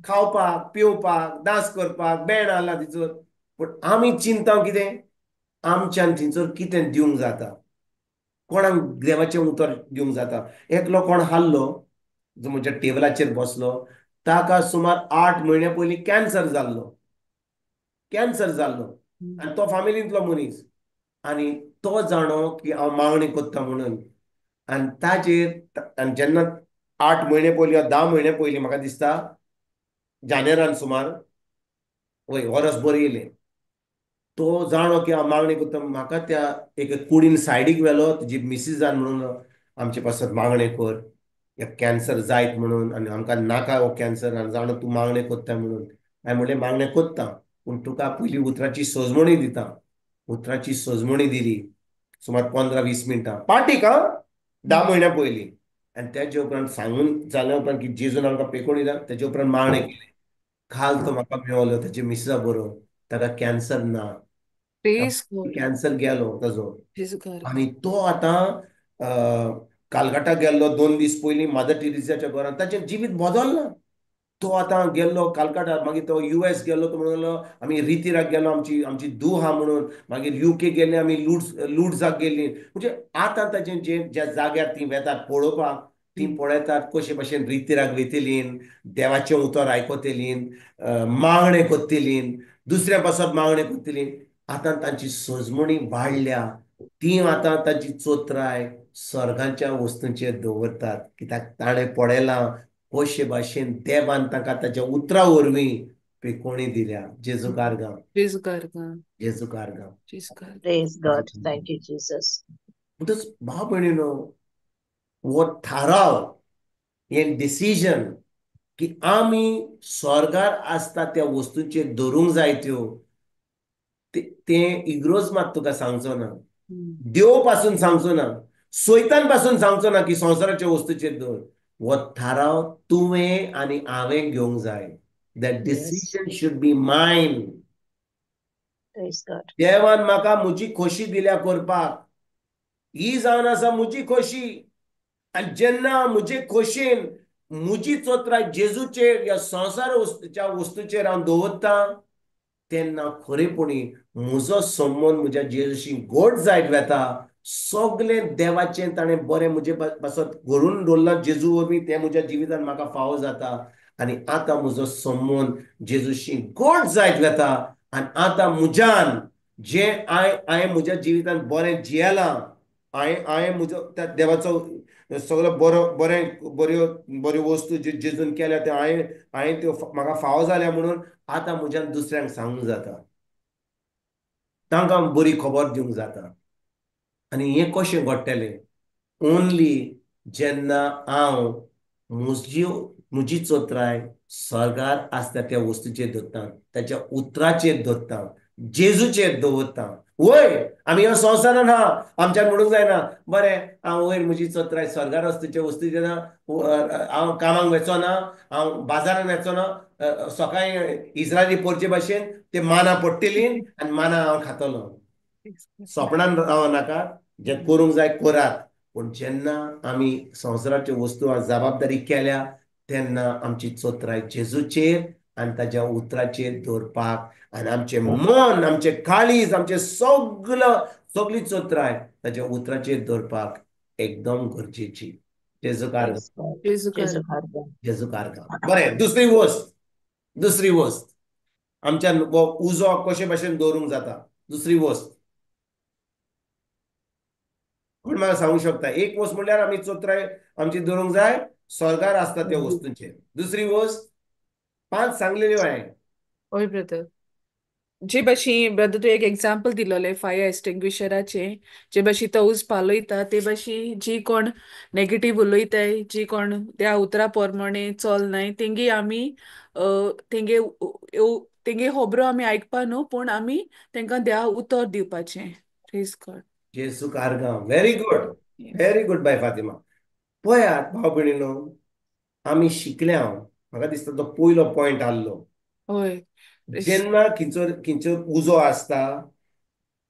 [SPEAKER 3] खावपाक, पिवपाक, डांस करपाक, बँड आसला थंयसर. पूण आमी चिंता कितें, आमच्यान थंयसर कितें दिवंक जाता, कोणाक देवाचें उतर दिवंक जाता. एकलो कोण हाल्लो जो म्हज्या टेबलाचेर बसलो, ताका सुमार 8 म्हयन्या पयलीं कॅन्सर जाल्लो, कॅन्सर जाल्लो आनी तो फामिलींतलो मनीस. आनी तो जाणो की हांव मागणी करता म्हणून. आनी ताजेर आनी जेन्ना 8 म्हयने पयलीं वा 10 म्हयने पयलीं म्हाका दिसता जानेरान सुमार वय वरस बरें येयलें, तो जाणो की हांव मागणी करता. म्हाका त्या एक कुडीन सायडीक व्हेलो, तुजी मिसिजान म्हणून आमचे पासत मागणें कर, कॅन्सर जायत म्हणून आनी आमकां नाका हो कॅन्सर, आनी जाणो तूं मागणें करता म्हणून. हांवें म्हणलें मागणें करता, पूण तुका पयलीं उतराची सजमणी दिता. उतराची सजमणी दिली सुमार 15-20 मिनटां पार्टीक, आं 10 म्हयन्या पयलीं. आनी तेजे उपरांत सांगून जाल्या उपरांत की जेजून आमकां पेकोवन दिला, तेजे उपरांत मागणें केलें. काल तो म्हाका मेवलो, तेजे मिसिसा बरोबर, ताका कॅन्सर ना, कॅन्सर गेलो ताजो. आनी तो आतां कालकाटा गेल्लो 2 दीस पयलीं मदर टेरेसाच्या घरांत, ताचें जिवीत बदललां. तो आतां गेल्लो कालकाटा, मागीर तो US गेल्लो, तो म्हणलो आमी रितिराक गेलो, आमची आमची धूव आहा म्हणून. मागीर UK गेले आमी, लुड्साक गेल्ली. म्हणजे आतां ताचें जे ज्या जाग्यार ती वेतात पळोवपाक, ती पळयतात कशे भशेन रितिराक वयतलीं, देवाचें उतर आयकतलीं, मागणें करतलीं. दुसऱ्या पासत मागणें करतलीं. आतां तांची सजमणी वाडल्या, ती आतां तांची चोत्राय स्वर्गाच्या वस्तूंचेर दवरतात. कित्याक ताणें पळयलां कशे भाशेन देवान तांकां ताच्या उतरा वरवीं पिकोणी दिल्या. जेजू कारगांव,
[SPEAKER 1] जेजू कारगांव,
[SPEAKER 3] जेजू कारगांव.
[SPEAKER 2] Praise God, thank you Jesus.
[SPEAKER 3] म्हणटच भाव भयणीनो, हो थाराव, हें डिसिजन की आमी स्वर्गार आसता त्या वस्तूंचेर धरूंक जाय त्यो, तें इग्रोज मात तुका सांगचो ना, देव पासून सांगचो ना, सोयतान पासून सांगचो ना की संवसाराच्या वस्तूचेर दवर. हो थाराव तुवें आनी हांवें घेवंक जाय. That decision should be mine. देवान म्हाका म्हजी खोशी दिल्या करपाक, ही जावन आसा म्हजी खोशी. आनी जेन्ना म्हजे खोशयेन म्हजी चोत्राय जेजूचेर ह्या संवसार वस्तूच्या वस्तूचेर हांव दवरतां, तेन्ना खरेपणी म्हजो संबंद म्हज्या जेजूशी गोड जायत वेता. सगळें देवाचें ताणें बरें म्हजे पासत घडून दवरलां जेजू वरवीं, तें म्हज्या जिवितान म्हाका फावो जाता. आनी आतां म्हजो संबंद जेजूशी गोड जायत वेता. आनी आतां म्हज्यान जें हांवें म्हज्या जिवितान बरें जियेलां, हांवें म्हजो त्या देवाचो सगळो बरो बरें बऱ्यो बऱ्यो वस्तू ज्यो जेजून केल्या त्यो हांवें त्यो म्हाका फावो जाल्या म्हणून आतां म्हज्यान दुसऱ्यांक सांगूंक जाता, तांकां बरी खबर दिवंक जाता. आनी हें कशें घडटलें? ओनली जेन्ना हांव म्हजी चोत्राय स्वर्गार आसता त्या वस्तूचेर दवरतां, ताच्या उतराचेर दवरतां, जेजूचेर दवरतां. वय आमी ह्या संवसारान आहा, आमच्यान म्हणूंक जायना बरें हांव वयर म्हजी चोत्राय स्वर्गार वस्तूचे वस्तूचेर ना, हांव कामाक वचो ना, हांव बाजारान वचो ना, सकाळीं इस्रायली पोरचे भाशेन ते माना पडटली आनी माना हांव खातलो. सोपणान राव नाका, जें करूंक जाय करात. पूण जेन्ना आमी संवसाराच्यो वस्तू जबाबदारी केल्या तेन्ना आमची चोत्राय जेजूचेर आनी ताज्या उतराचेर दवरपाक, आनी आमचें मन, आमचें काळीज, आमचें सगळी चोत्राय ताज्या उतराचेर दवरपाक एकदम गरजेची. जेजू कारगांव, जेजू कारगांव. बरें, दुसरी वस्त आमच्यान उजो कशे भाशेन दवरूंक जाता. दुसरी वस्त कोण म्हाका सांगूंक शकता? एक वस्त म्हणल्यार आमी चोत्राय आमची दवरूंक जाय स्वर्गार आसता त्या वस्तूंचेर. दुसरी वस्त 5 सांगलेल्यो हांवें.
[SPEAKER 1] हय ब्रदर, जे भाशेन ब्रदर तूं एक एग्जाम्पल दिलोलें फायर एक्सटिंग्विशराचें, जे भाशेन तो उज पालयता ते भाशेन जी कोण नेगेटीव उलयताय, जी कोण त्या उतरा प्रमाणे चलनाय, तेंगे आमी तेंगे तेंगे खबरो आमी आयकपा न्हू, पूण आमी तेंकां त्या उतर दिवपाचें. प्रेज गॉड.
[SPEAKER 3] जेजू कारगांव. व्हेरी गुड, व्हेरी गुड बाय फातिमा. पळयात भाव भयणीनो, आमी शिकल्या. म्हाका दिसता तो पयलो पॉयंट आहलो.
[SPEAKER 1] हय,
[SPEAKER 3] जेन्ना खंयचो उजो आसता,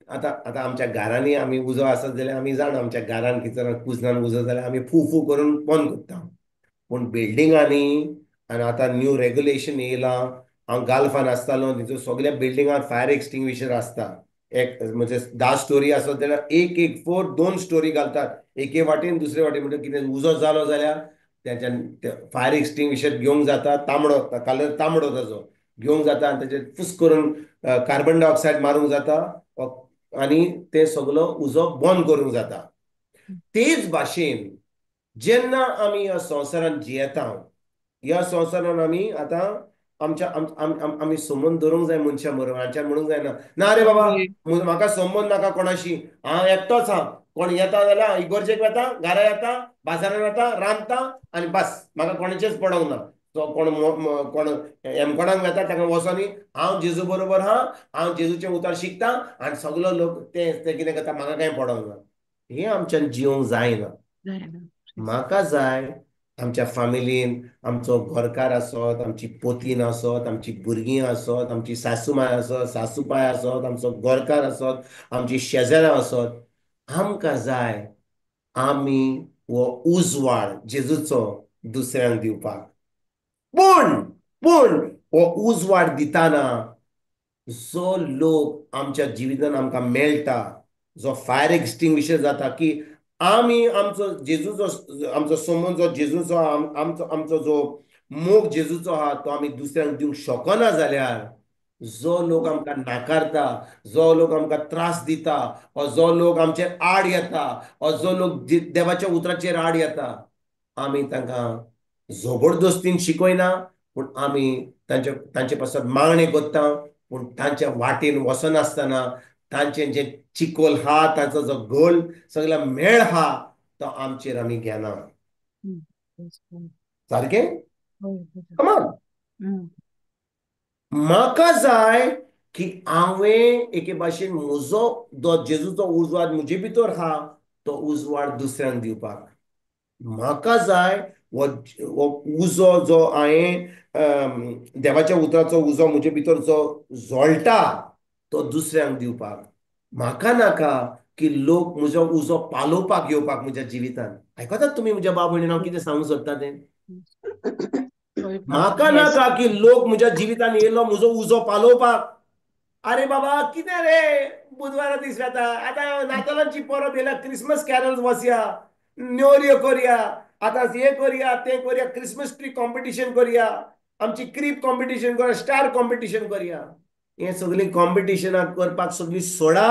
[SPEAKER 3] आतां आतां आमच्या घरांनी आमी उजो आसत जाल्यार आमी जाणा आमच्या घरान खंयचो कुजनान उजो जाल्यार आमी फू फू करून बंद करता. पूण बिल्डिंगांनी आनी आतां न्यू रेगुलेशन येयलां, हांव गाल्फान आसतालो थंयसर सगळ्या बिल्डिंगांत फायर एक्सटिंग्विशर आसता. एक म्हणजे 10 स्टोरी आसत जाल्यार एक 4 2 स्टोरी घालतात, एके वाटेन दुसरे वाटेन. म्हणजे कितें उजो जालो जाल्यार तेच्यान फायर एक्सटिंग्विशर घेवंक जाता, तांबडो कलर तांबडो ताजो घेवंक जाता आनी तेचेर फुस करून कार्बन डायऑक्सायड मारूंक जाता आनी ते सगलो उजो बंद करूंक जाता. तेच भाशेन जेन्ना आमी ह्या संवसारान जियेता, ह्या संवसारान आमी आतां आमच्या आमी संबंद दवरूंक जाय मनशां बरोबर. आमच्यान म्हणूंक जायना ना रे बाबा म्हाका संबंद नाका कोणाशी, हांव एकटोच आहा, कोण येता जाल्यार इगोर्जेक वता, घरा येता, बाजारान वता, रांदता आनी बस, म्हाका कोणाचेच पडोंक ना. तो कोण कोण एमकोणाक वता ताका वचोनी, हांव जेजू बरोबर आहा, हांव जेजूचें उतर शिकता आनी सगलो लोक ते कितें करता म्हाका कांय पडोंक ना. हें आमच्यान जिवंक जायना. म्हाका जाय आमच्या फामिलीन आमचो घरकार आसत, आमची पोतीन आसत, आमची भुरगीं आसत, आमची सासूमाय आसत, सासूपाय आसत, आमचो घरकार आसत, आमची शेजाऱ्यां आसत, आमकां जाय आमी हो उजवाड जेजूचो दुसऱ्यांक दिवपाक. पूण पूण हो उजवाड दिताना जो लोक आमच्या जिवितान आमकां मेळटा, जो फायर एक्सटिंग्विशर जाता की आमी आमचो जेजूचो आमचो संबंद जो जेजूचो आमचो आमचो जो मोग जेजूचो आहा तो आमी दुसऱ्यांक दिवंक शकना जाल्यार जो लोक आमकां नाकारता, जो लोक आमकां त्रास दिता, वा जो लोक आमचेर आड येता, वा जो लोक देवाच्या उतराचेर आड येता, आमी तांकां जबरदस्तीन शिकयना, पूण आमी तांचे पासत मागणें करता, पूण तांच्या वाटेन वचनासतना तांचें जें चिकोल आहा, तांचो जो गोल सगळो मेळ आहा तो आमचेर आमी घेना. सारकें? कमान. म्हाका जाय की हांवें एके भाशेन म्हजो जो जेजूचो उजवाड म्हजे भितर आहा तो उजवाड दुसऱ्यांक दिवपाक. म्हाका जाय हो उजो जो हांवें देवाच्या उतराचो उजो म्हजे भितर जो जळटा तो दुसऱ्यांक दिवपाक. म्हाका नाका की लोक म्हजो उजो पालोवपाक येवपाक म्हज्या जिवितान. आयकतात तुमी म्हज्या बाब भयणी, हांव कितें सांगूंक सोदता तें? म्हाका नाका की लोक म्हज्या जिवितान येयलो म्हजो उजो पालोवपाक. अरे बाबा कितें रे, बुधवारा दीस वेता, आतां नातालांची परब येयल्या, क्रिसमस कॅरल्स वचया, न्योऱ्यो करया, आतां हें करया तें करया, क्रिसमस ट्री कॉम्पिटिशन करया, आमची क्रीप कॉम्पिटिशन करया, स्टार कॉम्पिटिशन करया. हें सगळीं कॉम्पिटिशनां करपाक सगळीं सोडा,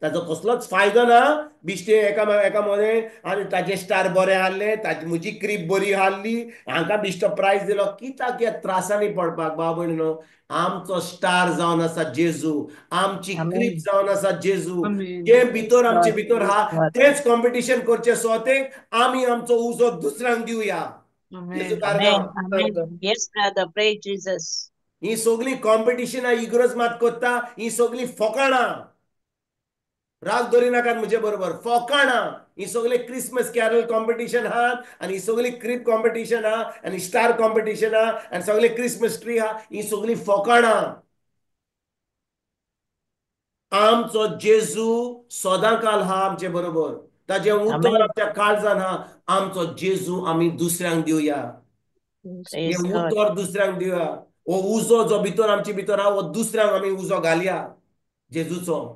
[SPEAKER 3] ताचो कसलोच फायदो ना. बिश्टे एका एका मदें आनी ताचे स्टार बरें आहले, ताची म्हजी क्रीप बरी आहली, हांकां बिश्टो प्रायज दिलो. कित्याक ह्या त्रासांनी पडपाक बाबा भयणीनो? आमचो स्टार जावन आसा जेजू, आमची क्रीप जावन आसा जेजू. जे भितर आमचे भितर आहा तेच कॉम्पिटिशन करचे स्वतेक आमी आमचो उजो दुसऱ्यांक दिवया. ही सगळीं कॉम्पिटिशनां इग्रोज मात करता, ही सगळीं फोकाणां. राग दवरी नाकात म्हजे बरोबर, फोकाणां. ही सगळी क्रिसमस कॅरल कॉम्पिटिशन आहात, आनी ही सगळी क्रीप कॉम्पिटिशन आहा, आनी स्टार कॉम्पिटिशन आहा, आनी सगळे क्रिसमस ट्री आहा, ही सगळी फोकाणां. आमचो जेजू सदां काल आहा आमचे बरोबर, ताजें उतर आमच्या काळजान आहा. आमचो जेजू आमी दुसऱ्यांक दिवया, हें उतर दुसऱ्यांक दिवया. हो उजो जो भितर आमचे भितर आहा हो दुसऱ्यांक आमी उजो घालया जेजूचो.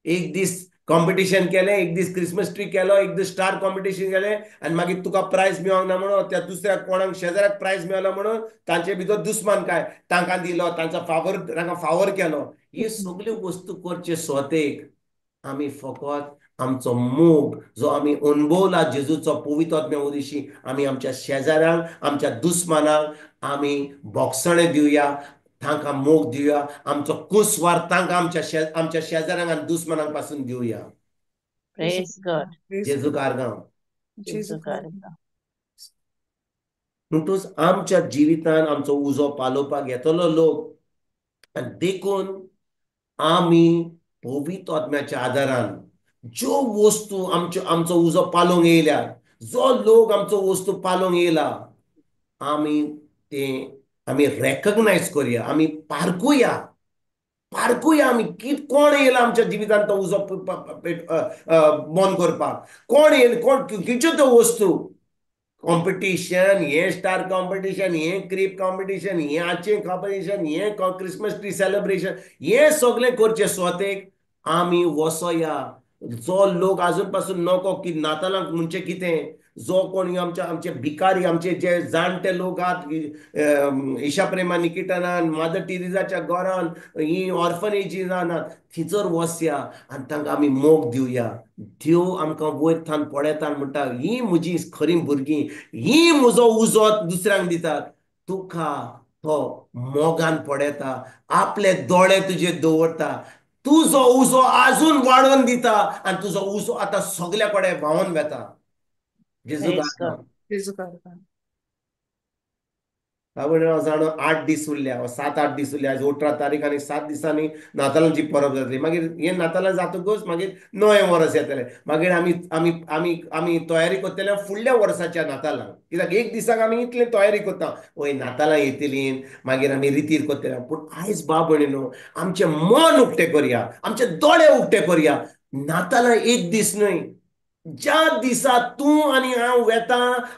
[SPEAKER 3] एक दीस कॉम्पिटिशन केलें, एक दीस क्रिसमस ट्री केलो, एक दीस स्टार कॉम्पिटिशन केलें, आनी मागीर तुका प्रायज मेळोंक ना म्हणून त्या दुसऱ्या कोणाक शेजाऱ्याक प्रायज मेळलो म्हणून तांचे भितर दुस्मान काय तांकां दिलो, तांचो फावर तांकां फावर केलो. ही सगल्यो वस्तू करचे स्वतेक आमी फकत आमचो मोग जो आमी अणभवला जेजूचो पवित्र आत्म्या वरवीं आमी आमच्या शेजाऱ्यांक, आमच्या दुस्मानांक आमी बोगसणें दिवया, तांकां मोग दिवया, आमचो कुसवार तांकां आमच्या शेजाऱ्यांक आनी दुस्मानांक पासून दिवया. जेजू कारगांव. म्हणटूच आमच्या जिवितान आमचो उजो पालोवपाक येतलो लोक, आनी देखून आमी पवित्र आत्म्याच्या आदारान ज्यो वस्तू आमच्यो आमचो उजो पालोवंक येयल्या, जो लोक आमचो वस्तू पालोवंक येयला, आमी ते आमी रेकग्नायज करया, आमी पारकुया पारकुया आमी की कोण येयला आमच्या जिवितान तो उजो बंद करपाक, कोण येयला, कोण खंयच्यो त्यो वस्तू, कॉम्पिटिशन, हें स्टार कॉम्पिटिशन, हें क्रीप कॉम्पिटिशन, हें आचें कॉम्पिटिशन, हें क्रिसमस ट्री सेलिब्रेशन, हें सगळें करचें स्वतेक आमी वसोया. जो लोक आजून पासून नको की नातालांक म्हणजे कितें, जो कोण आमच्या आमचे भिकारी, आमचे जे जाणटे लोक आहात, ईशा प्रेमा निकिटनान, मादर टिरिजाच्या घरान, ही ऑर्फनेजीसान थंयसर वसया आनी तांकां आमी मोग दिवया. देव आमकां वयर थावन पळयता म्हणटा, ही म्हजी खरी भुरगीं, ही म्हजो उजो दुसऱ्यांक दितात. तुका तो मोगान पळयता, आपले दोळे तुजे दवरता, तुजो उजो आजून वाडोवन दिता आनी तुजो उजो आतां सगल्या कडेन व्हांवन वेता. जेजू हांव जाणो 8 दीस उरल्या, 7-8 दीस उरल्या. आयज 18 तारीख आनी 7 दिसांनी नातालांची परब जातली. मागीर हे नातालां जातकूच मागीर नवें वर्स येतलें, मागीर आमी आमी आमी आमी तयारी करतले फुडल्या वर्साच्या नातालांक. कित्याक एक दिसाक आमी इतले तयारी करता, वय नातालां येतली मागीर आमी रितीर करतले. पूण आयज बाब भयणीनो, आमचें मन उक्तें करया, आमचे दोळे उक्ते करया. नातालां एक दीस न्हय, ज्या दिसा तूं आनी हांव वेता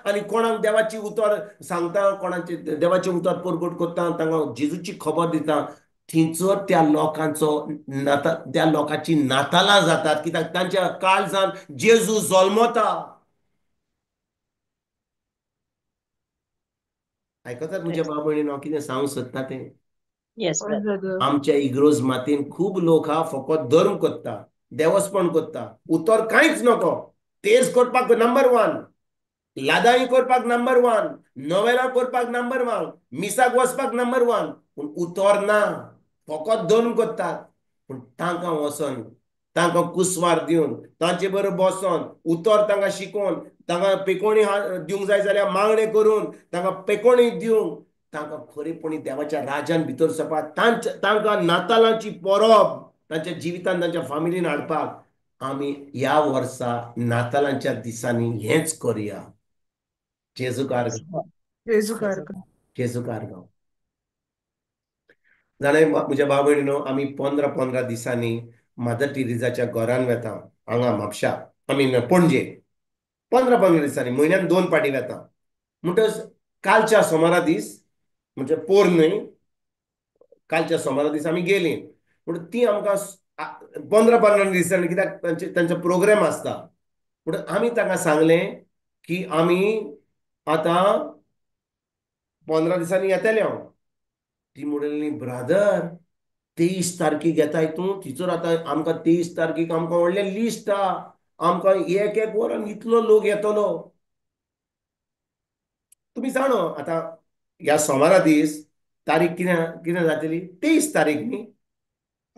[SPEAKER 3] आनी कोणाक देवाची उतर सांगता, कोणाचे देवाचें उतर परगट करता, तांकां जेजूची खबर दिता, थंयसर त्या लोकांचो नाता त्या लोकांची नातालां जातात. कित्याक तांच्या काळजान जेजू जल्मता. आयकतात म्हज्या बाब भयणीनो, हांव कितें सांगूंक सोदता तें?
[SPEAKER 2] Yes brother.
[SPEAKER 3] आमच्या इग्रोज मातीन खूब लोक हा फकत धर्म करता, देवस्पण करता, उतर कांयच नको. तेज करपाक नंबर 1, लादाई करपाक नंबर 1, नोवेलां करपाक नंबर 1, मिसाक वचपाक नंबर 1, पूण उतर ना, फकत धर्म करतात. पूण तांकां वचोन तांकां कुसवार दिवन तांचे बरोबर बसोन उतर तांकां शिकोवन तांकां पेकोणी दिवंक जाय जाल्यार मागणें करून तांकां पेकोणी दिवंक, तांकां खरेपणी देवाच्या राजान भितर सरपाक, तांकां नातालांची परब तांच्या जिवितान तांच्या फामिलीन हाडपाक आमी ह्या वर्सा नातालांच्या दिसांनी हेंच करुया. जेजू कारगांव, जेजू कारगांव. जाणा म्हज्या भाव भयणीनो, आमी 15-15 दिसांनी मदर टेरेसाच्या घरान वेता, हांगा म्हापशा, आमी पणजे 15-15 दिसांनी, म्हयन्यान 2 पाटी वेता. म्हणटच कालच्या सोमारा दीस, म्हणजे पोर न्हय, कालच्या सोमारा दीस आमी गेलीं. पूण ती आमकां 15-15 दिसांनी, कित्याक तांचे प्रोग्राम आसता. पूण आमी तांकां सांगलें की आमी आतां 15 दिसांनी येतले. हांव ती म्हणली, ब्रादर 23 तारखेक येताय तूं, तिचोर आतां आमकां 23 तारखेक आमकां व्हडलें लिस्ट आहा, आमकां एक एक वरान इतलो लोक येतलो. तुमी जाणो आतां ह्या सोमारा दीस तारीख कितें कितें जातली, 23 तारीख न्ही.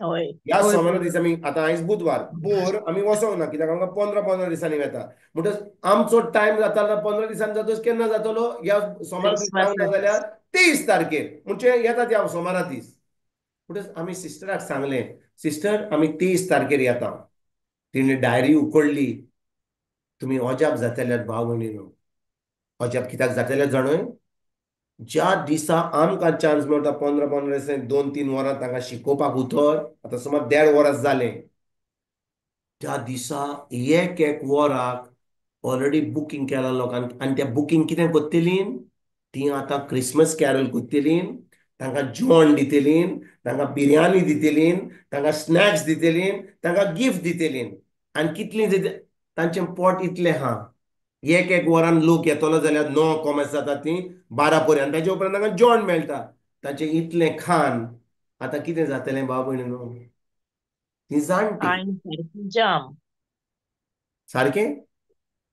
[SPEAKER 3] ह्या सोमारा दीस आमी आतां आयज बुधवार, पोर आमी वचोंक ना कित्याक आमकां 15-15 दिसांनी वेता. म्हणटच आमचो टायम जातालो 15 दिसांनी जातच केन्ना जातलो, ह्या सोमारा दीस जावंक ना जाल्यार 23 तारखेर, म्हणजे येता त्या सोमारा दीस. म्हणटच आमी सिस्टराक सांगलें, सिस्टर आमी 23 तारखेर येता. तिणें डायरी उकडली. तुमी अजाप जातले भाव भयणीनो, अजाप कित्याक जातले जाणय, ज्या दिसा आमकां चान्स मेळटा 15-15 दिसांनी 2-3 वरां तांकां शिकोवपाक उतर, आतां सुमार 1.5 वरां जालें, त्या दिसा एक एक वराक ऑलरेडी बुकींग केलां लोकांक. आनी त्या बुकींग कितें करतलीं तीं, आतां क्रिसमस कॅरल करतलीं, तांकां जेवण दितलीं, तांकां बिरयानी दितलीं, तांकां स्नॅक्स दितलीं, तांकां गिफ्ट दितलीं. आनी कितलीं तांचें पोट इतलें आहा, एक एक वरान लोक येतलो जाल्यार 9 कॉमर्स जाता ती 12 पर्यंत, ताचे उपरांत तांकां जेवण मेळटा. ताचें इतलें खान आतां कितें जातलें भाव भयणीनो, ती जाणटी
[SPEAKER 2] जाम
[SPEAKER 3] सारकें.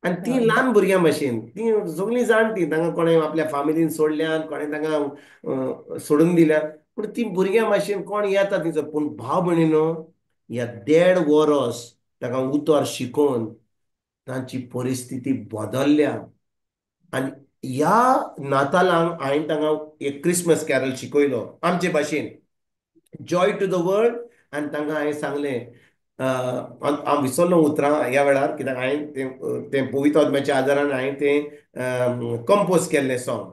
[SPEAKER 3] आनी ती ल्हान भुरग्यां भशेन ती सगळीं जाणटी, तांकां कोणें आपल्या फामिलीन सोडल्यान, कोणें तांकां सोडून दिल्यान, पूण ती भुरग्यां भशेन कोण येता तिचो. पूण भाव भयणीनो, ह्या 1.5 वरस तांकां उतर शिकोवन तांची परिस्थिती बदल्ल्या. आनी ह्या नातालांक हांवें तांकां एक क्रिसमस कॅरल शिकयलो आमचे भाशेन, जॉय टू the world. आनी तांकां हांवें सांगलें, हांव विसरलो उतरां ह्या वेळार कित्याक हांवें तें पवित्र आत्म्याच्या आदारान हांवें तें कंपोज केल्लें सॉंग.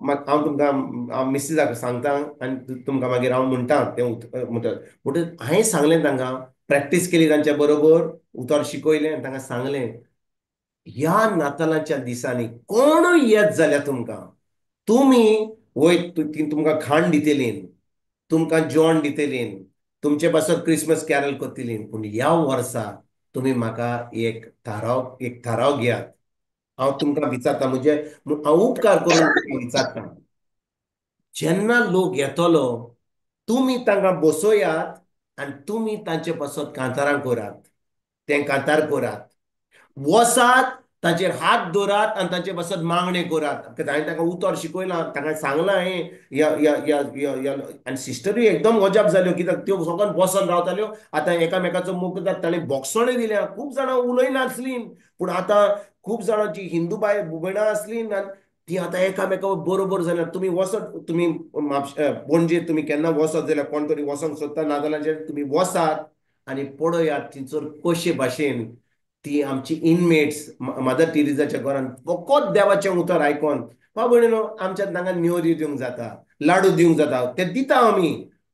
[SPEAKER 3] हांव तुमकां हांव मिसेसाक सांगता आनी तुमकां मागीर हांव म्हणटा तें म्हणटा. म्हणटच हांवें सांगलें तांकां, प्रॅक्टीस केली तांच्या बरोबर, उतर शिकयलें आनी तांकां सांगलें, ह्या नातालांच्या दिसांनी कोणूय येत जाल्यार तुमकां, तुमी वय तुमकां खाण दितलीं, तुमकां जेवण दितलीं, तुमचे पासत क्रिसमस कॅरल करतलीं, पूण ह्या वर्सा तुमी म्हाका एक थाराव घेयात. हांव तुमकां विचारता, म्हणजे हांव उपकार करून विचारता, जेन्ना लोक येतलो तुमी तांकां बसयात आनी तुमी तांचे पासत कांतारां करात, तें कांतार करात, वसात ताचेर हात दवरात आनी तांचे पासत मागणें करात. हांवें तांकां उतर शिकयलां, तांकां सांगलां हांवें ह्या. आनी सिस्टरूय एकदम अजाप जाल्यो कित्याक त्यो सगळ्यान बसून रावताल्यो, आतां एकामेकाचो मोग करतात. ताणें बोगसणें दिल्या, खूब जाणां उलयनासलीं, पूण आतां खूब जाणांची हिंदू बाय भयणां आसलीं ती आतां एकामेका बरोबर जाल्यार. तुमी वचत, तुमी म्हापशा पणजे तुमी केन्ना वचत जाल्यार, कोण तरी वचोंक सोदता नाजाल्यार तुमी वसात आनी पळयात थंयसर कशे भाशेन ती आमची इनमेट्स मदर टेरेसाच्या घरान फकत देवाचें उतर आयकोन. भाव भयणीनो, आमच्या तांकां न्योरी दिवंक जाता, लाडू दिवंक जाता, ते दिता आमी,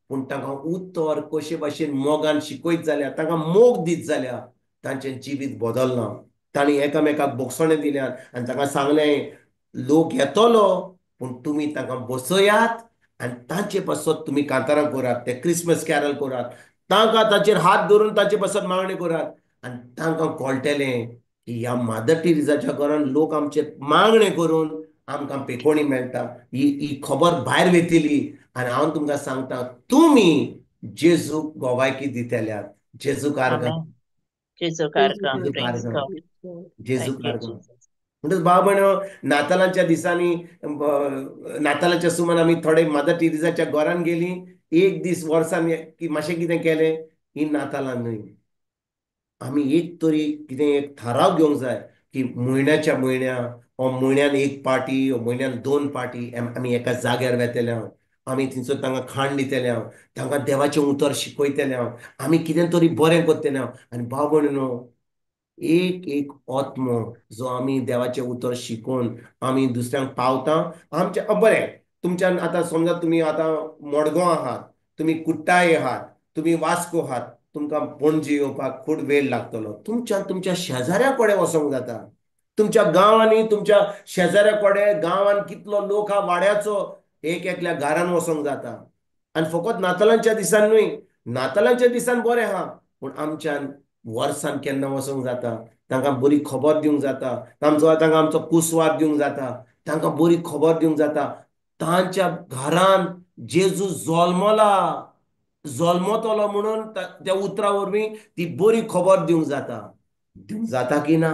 [SPEAKER 3] पूण तांकां उतर कशे भाशेन मोगान शिकयत जाल्यार, तांकां मोग दीत जाल्यार तांचें जिवीत बदलना. तांणी एकामेकाक बोगसणें दिल्यात आनी तांकां सांगलें, लोक येतलो पूण तुमी तांकां बसयात आनी तांचे पासत तुमी कांतारां करात, ते क्रिसमस कॅरल करात, तांकां ताचेर हात धरून तांचे पासत मागणें करात. आनी तांकां कळटलें की ह्या मदर टेरेसाच्या घरान लोक आमचे मागणें करून आमकां पेकोणी मेळटा. ही ही खबर भायर वेतली आनी हांव तुमकां सांगता, तुमी जेजूक गोवायकी दितल्यात. जेजूक आर्गां,
[SPEAKER 2] जेजूक आर्गां,
[SPEAKER 3] जेजूक आर्गां, जेजूक आर्गां. म्हणटच भाव भयणो, नातालांच्या दिसांनी, नातालाच्या सुमान आमी थोडे मदर टेरेसाच्या घरान गेली. एक दीस वर्सान मातशें कितें केलें, ही नातालां न्हय. आमी एक तरी कितें एक थाराव घेवंक जाय की म्हयन्याच्या म्हयन्या ओ म्हयन्यान एक पार्टी ओ म्हयन्यान दोन पार्टी आमी एका जाग्यार वेतले हांव, आमी थंयसर तांकां खाण दितले हांव, तांकां देवाचें उतर शिकयतले हांव, आमी कितें तरी बरें करतले हांव. आनी भाव भयणीनो, एक एक आत्मो जो आमी देवाचें उतर शिकोवन आमी दुसऱ्यांक पावता आमच्या बरें. तुमच्यान आतां समजा तुमी आतां मडगांव आहात, तुमी कुट्टाय आहात, तुमी वास्को आहात, तुमकां पणजे येवपाक खूब वेळ लागतलो. तुमच्यान तुमच्या शेजाऱ्या कडेन वचोंक जाता. तुमच्या गांवांनी तुमच्या शेजाऱ्या कडेन, गांवान कितलो लोक आहा वाड्याचो, एक एकल्या घरान वचोंक जाता. आनी फकत नातालांच्या दिसान न्हय, नातालांच्या दिसान बरें आहा, पूण आमच्यान वर्सान केन्ना वचोंक जाता, तांकां बरी खबर दिवंक जाता, तांचो तांकां आमचो कुसवार दिवंक जाता, तांकां बरी खबर दिवंक जाता. तांच्या घरान जेजू जल्मला, जल्मतलो म्हणून त्या उतरा वरवीं ती बरी खबर दिवंक जाता. दिवंक जाता की ना?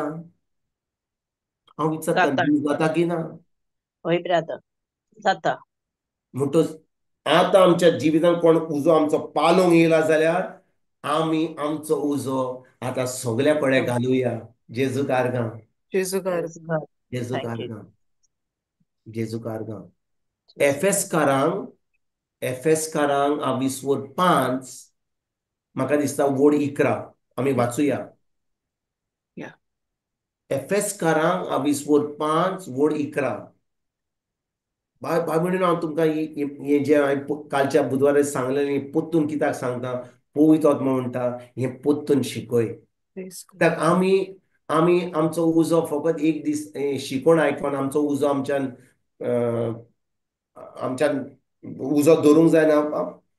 [SPEAKER 3] हांव विचारता, दिवंक जाता की ना?
[SPEAKER 2] हय ब्रादर, जाता.
[SPEAKER 3] म्हणटच आतां आमच्या जिवितांत कोण उजो आमचो पालोवंक येयला जाल्यार आमी आमचो उजो आतां सगल्या कडेन घालुया. जेजूक आर्गां,
[SPEAKER 1] जेजूक आर्गां,
[SPEAKER 3] जेजूक आर्गां, जेजूक आर्गां. एफेसकारांक, एफेसकारांक आविस्वोर 5, म्हाका दिसता वड 11 आमी वाचुया. एफेसकारांक आविस्वोर 5 वड 11. भाय भयणीनो, हांव तुमकां हें जें हांवें कालच्या बुधवारा सांगलें पोत्तून कित्याक सांगता, पवित्र आत्मो म्हणटा हें पोत्तून शिकय. कित्याक आमी आमी आमचो उजो फकत एक दीस शिकोवन आयकोन आमचो उजो आमच्यान आमच्यान उजो धरूंक जायना,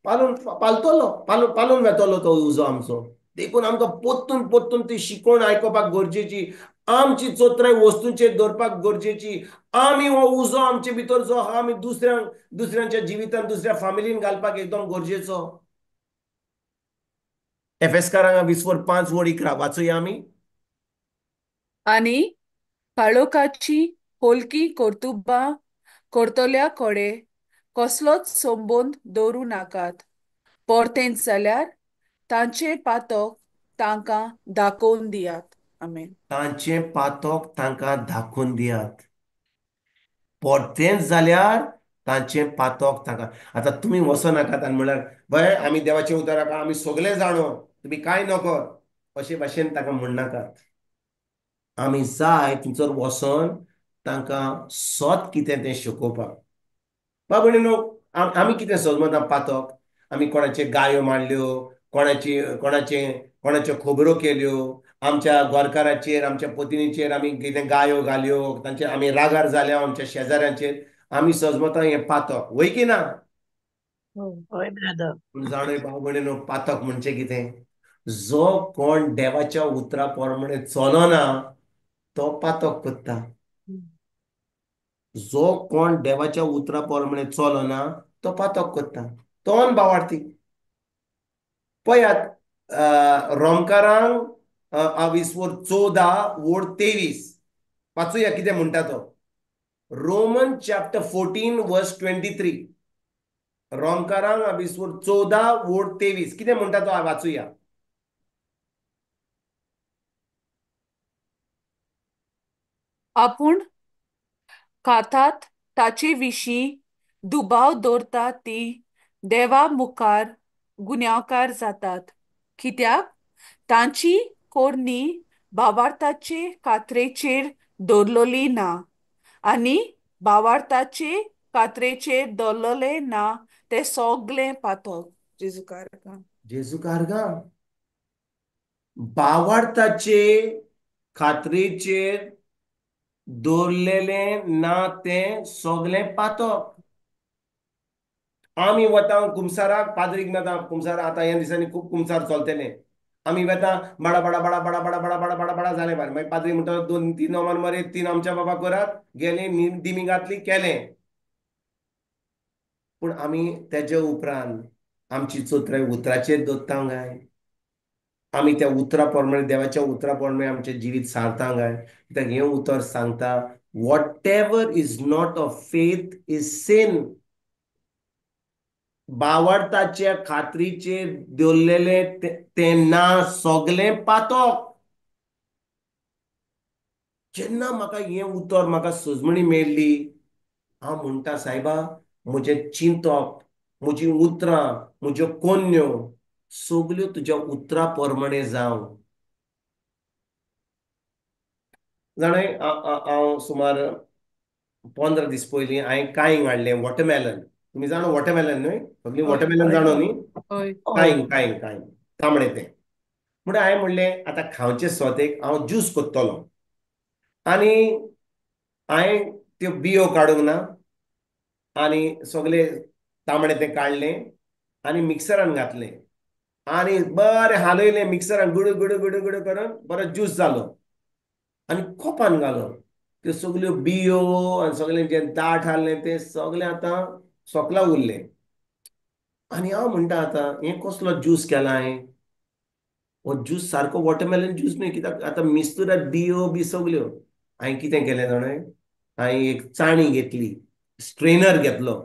[SPEAKER 3] पालोवन पालतलो, पालोवन वेतलो तो उजो आमचो. देखून आमकां पोत्तून पोत्तून ती शिकोवन आयकोपाक गरजेची, आमची चोत्राय वस्तूंचेर दवरपाक गरजेची. आमी हो उजो आमचे भितर जो आहा आमी दुसऱ्यांक, दुसऱ्यांच्या जिवितान, दुसऱ्या फामिलीन घालपाक एकदम गरजेचो. एफेसकारांक 20:5 वड 11 वाचुया आमी.
[SPEAKER 1] आनी काळोखाची होलकी कर्तुबां करतल्या कडे कसलोच संबंद दवरूं नाकात, परतेंच जाल्यार तांचें पातक तांकां दाखोवन दियात. आमेन.
[SPEAKER 3] तांचें पातक तांकां दाखोवन दियात, परतेंच जाल्यार तांचें पातक तांकां. आतां तुमी वचनाकात आनी म्हणल्यार बरें आमी देवाचें उतर आमी सगळें जाणो, तुमी कांय नको अशे भाशेन ताका म्हणनाकात. आमी जाय थंयसर वचोन तांकां सत कितें तें शिकोवपाक. बाबा न्हू, आमी कितें समजता पातक, आमी कोणाचे गायो मांडल्यो, कोणाची कोणाचे कोणाच्यो खबरो केल्यो, आमच्या गोरकाराचेर आमच्या पत्नीचेर आमी कितें गायो घाल्यो, तांचेर आमी रागार जाल्या, आमच्या शेजाऱ्यांचेर आमी सजमता हें पातक, वय की ना?
[SPEAKER 2] हय ब्रदर.
[SPEAKER 3] पूण जाणूय भाव भयणीनो, पातक म्हणजे कितें? जो कोण देवाच्या उतरा प्रमाणे चलना तो पातक करता. जो कोण देवाच्या उतरा प्रमाणे चलना तो पातक करता, तो अनभावार्थी. पळयात रोमकारांक 14 वड 23 वाचुया कितें म्हणटा तो. रोमन चॅप्टर 14 वर्स 23, रोमकारांक 14 वड 23 कितें म्हणटा तो वाचुया.
[SPEAKER 1] आपूण खातात ताचे विशीं दुबाव दवरतात ती देवा मुखार गुन्यांवकार जातात, कित्याक तांची कोरणी भावार्थाचे कात्रेचेर दवरलेली ना, आनी भावार्थाचे कात्रेचेर दवरलेलें ना तें सगळें पातक. जेजूकार
[SPEAKER 3] जेजूकार. भावार्थाचे खात्रेचेर दवरलेलें ना तें सगळें पातक. आमी वता कुमसाराक, पाद्रीक मेळटा कुमसार. आतां ह्या दिसांनी खूब कुमसार चलतलें. आमी वेता बाडा बाडा बाडा बाडा बाडा बाडा बाडा बाडा बाडा जालें बारे. मागीर पाद्री म्हणटा 2-3 नोमान मरे 3 आमच्या बाबा करात गेले दिमी घातली केलें. पूण आमी तेजे उपरांत आमची चोत्राय उतराचेर दवरता काय? आमी त्या उतरा प्रमाणे देवाच्या उतरा प्रमाणे आमचें जिवीत सारता काय? कित्याक हें उतर सांगता whatever is not of faith is sin. बावडताच्या खात्रीचेर दवरलेलें तें ना सगलें पातक. जेन्ना म्हाका हें उतर म्हाका सजमणी मेळ्ळी, हांव म्हणटा सायबा म्हजें चिंतप, म्हजीं उतरां, म्हज्यो कोन्यो सगल्यो तुज्या उतरा प्रमाणे जावं. जाणा हांव सुमार 15 दीस पयलीं हांवें कांय हाडलें वॉटरमेलन. तुमी जाणा वॉटरमेलन न्हय? सगळीं वॉटरमेलन जाणो न्ही? कांय कांय कांय तांबडें तें. म्हणटा हांवें म्हणलें आतां खावचें सोतेक हांव ज्यूस कोत्तलो. आनी हांवें त्यो बियो काडूंक ना आनी सगळे तांबडें तें काडलें आनी मिक्सरान घातलें आनी बरें हालयलें मिक्सरान गुडू गुडू गुडू गुडू करून बरो ज्यूस जालो आनी कोपान घालो. त्यो सगल्यो बियो आनी सगळें जें दाट हाडलें तें सगळें आतां सोकला उरलें. आनी हांव म्हणटा आतां हें कसलो ज्यूस केला हांवें? हो ज्यूस सारको वॉटरमेलन ज्यूस न्हय, कित्याक आतां मिस्तुरात बियो बी सगल्यो. हांवें कितें केलें जाणा? हांवें एक चाणी घेतली, स्ट्रेनर घेतलो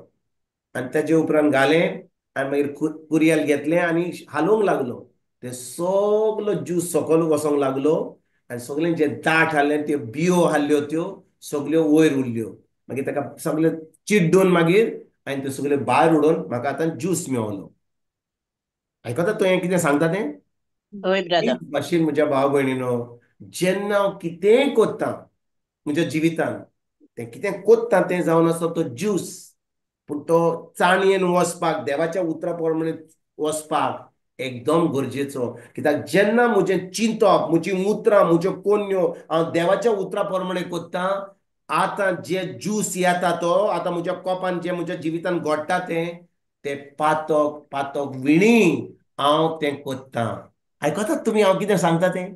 [SPEAKER 3] आनी तेजे उपरांत घालें आनी मागीर कुरियल घेतलें आनी हालोवंक लागलो. तें सगलो ज्यूस सकयल वचोंक लागलो आनी सगळें जें दाट हाडलें त्यो बियो हाडल्यो त्यो सगल्यो वयर उरल्यो. मागीर ताका सगळें चिड्डून मागीर आनी त्यो सगळ्यो भायर उडोवन म्हाका आतां ज्यूस मेवलो. आयकता तूं हें कितें सांगता तें? भाशेन म्हज्या भाव भयणीनो, जेन्ना हांव कितेंय कोत्ता म्हज्या जिवितान, तें कितें कोत्ता तें जावन आसा तो ज्यूस. पूण तो चाणयेन वचपाक, देवाच्या उतरा प्रमाणे वचपाक एकदम गरजेचो. कित्याक जेन्ना म्हजें चिंतप, म्हजीं उतरां, म्हज्यो कोन्यो हांव देवाच्या उतरा प्रमाणे कोत्ता, आतां जे ज्यूस येता तो आतां म्हज्या कोपान जें म्हज्या जिवितान घडटा तें तें पातक पातक विणी हांव तें कोत्ता. आयकतात तुमी हांव कितें सांगता तें?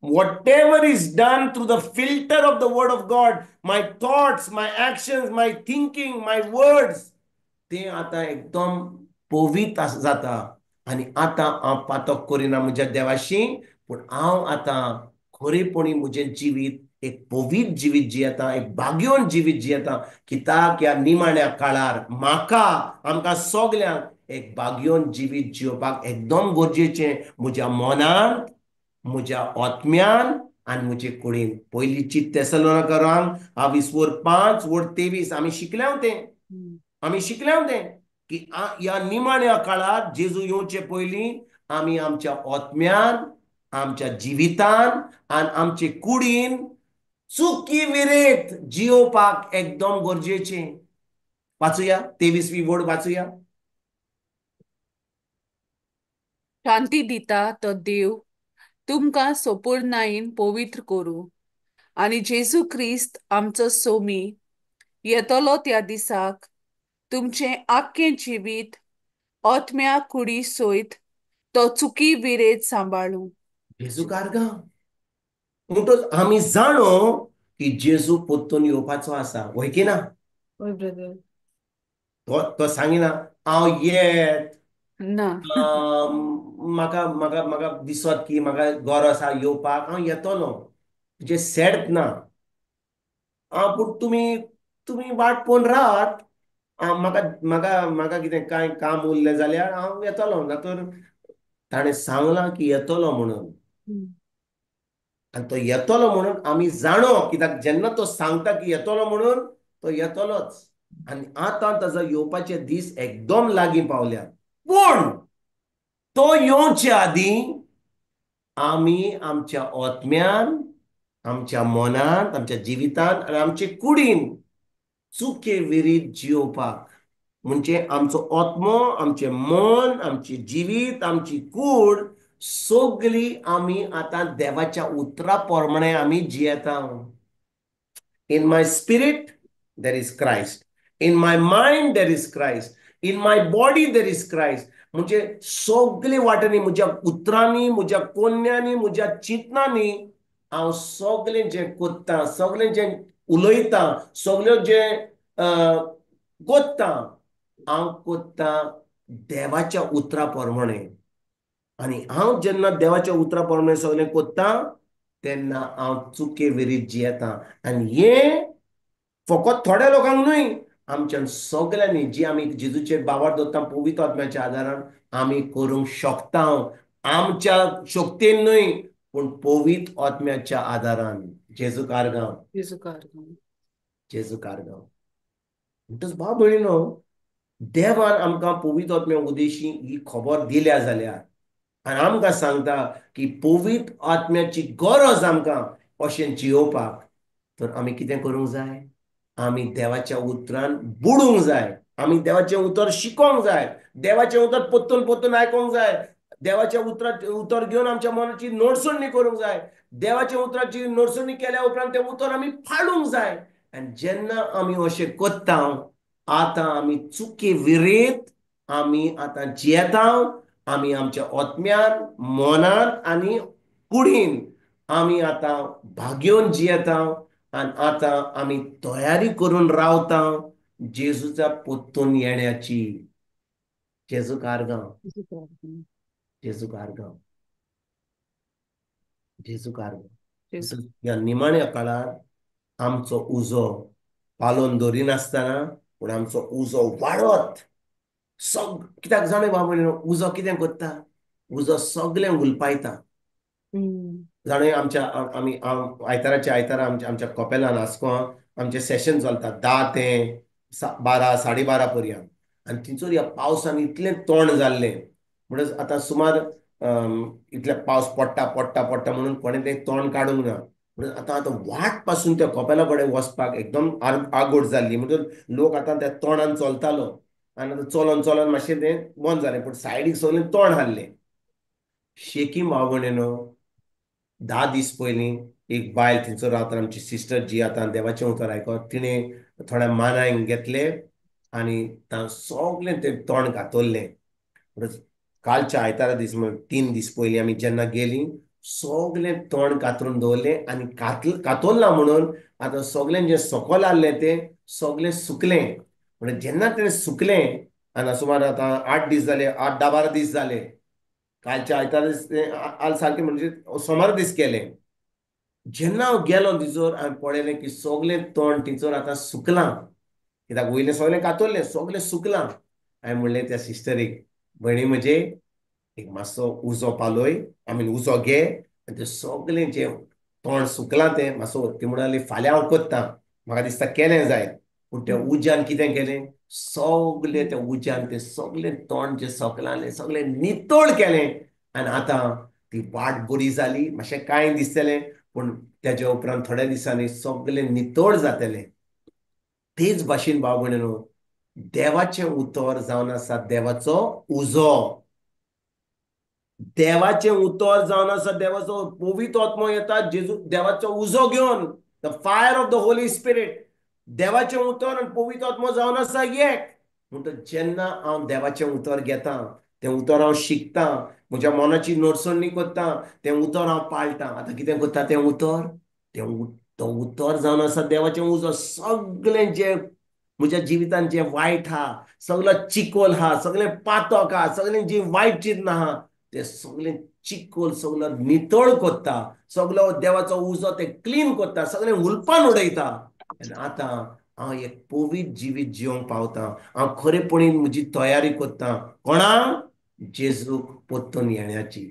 [SPEAKER 3] Whatever is done through the filter of the word of God, my thoughts, my actions, my thinking, my words, ते आतां एकदम पवित्र जाता. आनी आतां हांव पातक करिना म्हज्या देवाशी, पूण हांव आतां खरेपणी म्हजें जिवीत एक पवित्र जिवीत जियेता, एक भाग्योन जिवीत जियेता. कित्याक ह्या निमाण्या काळार म्हाका, आमकां सगल्यांक एक भाग्योन जिवीत जियोवपाक एकदम गरजेचें. म्हज्या मनान, म्हज्या आत्म्यान आनी म्हजे कुडीन. पयलींची तेसलोनिकरांक 5:23 आमी शिकल्या तें, आमी शिकल्या तें की ह्या निमाण्या काळार जेजू येवचे पयलीं आमी आमच्या आत्म्यान, आमच्या जिवितान आनी आमचे कुडीन चुकी विरेत जियोवपाक एकदम गरजेचें. वाचुया 23वी वड वाचुया.
[SPEAKER 1] शांती दिता तो देव तुमकां सोपूर्णायेन पवित्र करूं आनी जेजू क्रिस्त आमचो सोमी येतलो त्या दिसाक तुमचें आख्खें जिवीत आत्म्या कुडी सयत तो चुकी विरेत सांबाळूं.
[SPEAKER 3] जेजू कारगा म्हणटच आमी जाणो की जेजू परतून येवपाचो आसा, वय की ना?
[SPEAKER 1] हय ब्रदर.
[SPEAKER 3] तो सांगिना हांव येत
[SPEAKER 1] ना,
[SPEAKER 3] म्हाका म्हाका म्हाका दिसत की म्हाका गरज आसा येवपाक, हांव येतलो, तुजें सेर्त ना. पूण तुमी तुमी वाट पळोवन रावात, म्हाका म्हाका म्हाका कितें कांय काम उरलें जाल्यार हांव येतलो, ना तर ताणें सांगलां की येतलो म्हणून. आनी तो येतलो म्हणून आमी जाणो, कित्याक जेन्ना तो सांगता की येतलो म्हणून तो येतलोच. आनी आतां ताजो येवपाचे दीस एकदम लागीं पावल्यात. पूण तो येवचे आदीं आमी आमच्या आत्म्यान, आमच्या मनान, आमच्या जिवितान आनी आमचे कुडीन चुके विरीत जियोवपाक, म्हणजे आमचो आत्मो, आमचें मन, आमचें जिवीत, आमची कूड सगळी आमी आतां देवाच्या उतरा प्रमाणे आमी जियेता. In my spirit there is Christ, in my mind there is Christ, in my body there is Christ, म्हणजे सगळे वाटांनी, म्हज्या उतरांनी, म्हज्या कोन्यांनी, म्हज्या चिंतनांनी हांव सगळें जें कोत्तां, सगळें जें उलयतां, सगळें जें कोत्तां, हांव कोत्तां देवाच्या उतरा प्रमाणे. आनी हांव जेन्ना देवाच्या उतरा प्रमाणे सगळें कोत्तां तेन्ना हांव चुके विरीत जियेतां. आनी हें फकत थोड्या लोकांक न्हय, आमच्यान सगळ्यांनी जी आमी जेजूचेर बावार दवरता पवित्र आत्म्याच्या आदारान आमी करूंक शकता. आमच्या शक्तीन न्हय पूण पवित्र आत्म्याच्या आदारान. जेजू कारगांव,
[SPEAKER 1] जेजू कारगांव,
[SPEAKER 3] जेजू कारगांव. म्हणटच भाव भयणीनो, देवान आमकां पवित्र आत्म्या उदेशी ही खबर दिल्या जाल्यार आनी आमकां सांगता की पवित्र आत्म्याची गरज आमकां अशें जियोवपाक, तर आमी कितें करूंक जाय? आमी देवाच्या उतरान बुडूंक जाय, आमी देवाचें उतर शिकोंक जाय, देवाचें उतर परतून परतून आयकोंक जाय, देवाच्या उतर घेवन आमच्या मनाची नोडसणी करूंक जाय, देवाच्या उतराची नोडसणी केल्या उपरांत तें उतर आमी पाळूंक जाय. आनी जेन्ना आमी अशें कोत्ता, आतां आमी चुकी विरीत आमी आतां जियेता. आमी आमच्या आत्म्यान, मनान आनी कुडीन आमी आतां भाग्योन जियेता. आनी आतां आमी तयारी करून रावता जेजूच्या परतून येण्याची. जेजू कारगांव, जेजू कारगांव, जेजू कारगांव. ह्या निमाण्या काळार आमचो उजो पालोवन दवरिनासतना पूण आमचो उजो वाडत सग कित्याक जाणा बाबा, उजो कितें करता? उजो सगळें उलपायता. जाणा, आमच्या आमी आयताराच्या आयतारा आमच्या आमच्या कपेलान आसको आमचें सेशन चलता 10 ते 12, 12:30 पर्यंत. आनी थंयसर ह्या पावसान इतलें तोंड जाल्लें म्हणटच आतां सुमार इतले पावस पडटा पडटा पडटा म्हणून कोणें तें तोंड काडूंक ना. म्हणून आतां आतां वाट पासून त्या कपेला कडेन वचपाक एकदम आगोड जाल्ली. म्हणटच लोक आतां त्या तोंडान चलतालो आनी आतां चलोन चलोन मातशें तें बंद जालें, पूण सायडीक सगळें तोंड हाडलें. शेकी भाव भयणीनो, 10 दीस पयलीं एक बायल थंयसर रावता, आमची सिस्टर जी आतां देवाचें उतर आयकत, तिणें थोड्या मानायक घेतले आनी सगळें तें तोंड घातोल्लें. कालच्या आयतारा दीस म्हण 3 दीस पयलीं आमी जेन्ना गेलीं सगळें तोंड कातरून दवरलें आनी कातोल्लां म्हणून आतां सगळें जें सकयल आहलें तें सगळें सुकलें. म्हणजे जेन्ना तें सुकलें आनी सुमार आतां 8 दीस जाले, 8, 10, 12 दीस जाले. कालच्या आयतारा दीस आल सारकें म्हणजे सोमार दीस केलें. जेन्ना हांव गेलो तिचोर हांवें पळयलें की सगळें तोंड तिचोर आतां सुकलां, कित्याक वयलें सगळें कातरलें, सगळें सुकलां. हांवें म्हणलें त्या सिस्टरीक, भयणी म्हजे एक मातसो उजो पालोय, I mean उजो घे आनी तें सगळें जें तोंड सुकलां तें मातसो. ती म्हणाली फाल्यां हांव कोत्ता, म्हाका दिसता केलें जायत. पूण त्या उज्यान कितें केलें, सगळें त्या उज्यान तें सगळें तोंड जें सकलां सगळें नितळ केलें. आनी आतां ती वाट बरी जाली. मातशें कांय दिसतलें पूण तेज्या उपरांत थोड्या दिसांनी सगळें नितळ जातलें. तेच भाशेन भाव भयणीनो, देवाचें उतर जावन आसा देवाचो उजो. देवाचें उतर जावन आसा देवाचो पवित्र आत्मो येता जेजू देवाचो उजो घेवन, the fire of the Holy Spirit. देवाचें उतर आनी पवित्र आत्मो जावन आसा एक. म्हणटच जेन्ना हांव देवाचें उतर घेता, तें उतर हांव शिकतां, म्हज्या मनाची नोटसणी करता, तें उतर हांव पाळटां. आतां कितें करता तें उतर, तो उतर जावन आसा देवाचें उजो. सगळें जें म्हज्या जिवितान जें वायट आहा, सगळो चिकोल आहा, सगळें पातक आहा, सगळें जी वायट चिंतना आहा, तें सगळें चिकोल सगळो नितळ करता, सगळो देवाचो उजो तें क्लीन करता, सगळें उलपान उडयता. आनी आतां हांव एक पवित्र जिवीत जिवंक पावतां. हांव खरेपणी म्हजी तयारी करतां कोणाक, जेजूक परतून येण्याची.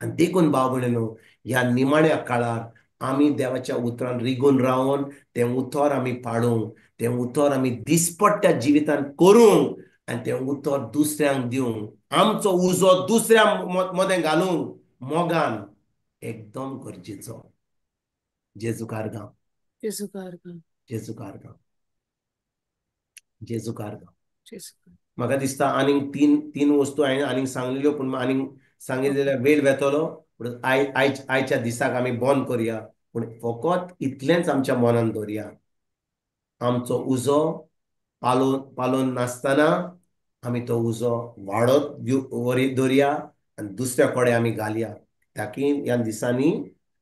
[SPEAKER 3] आनी देखून भाव भयणीनो, ह्या निमाण्या काळार आमी देवाच्या उतरान रिगून रावन तें उतर आमी पाळूंक, तें उतर आमी दिसपट्ट्या जिवितान करूंक आनी तें उतर दुसऱ्यांक दिवंक, आमचो उजो दुसऱ्या मदें घालूंक मोगान एकदम गरजेचो. जेजू कारगांव,
[SPEAKER 1] जेजू कारगांव,
[SPEAKER 3] जेजू कारगांव, जेजू कारगांव. म्हाका दिसता आनीक तीन वस्तू हांवें आनीक सांगलेल्यो, पूण आनीक सांगिल्ले जाल्यार वेळ वेतलो. पूण आयच्या दिसाक आमी बंद करुया. पूण फकत इतलेंच आमच्या मनान दवरया, आमचो उजो पालोवन नासतना आमी तो उजो वाडत दवरया आनी दुसऱ्या कडेन आमी घालया, ताकी ह्या दिसांनी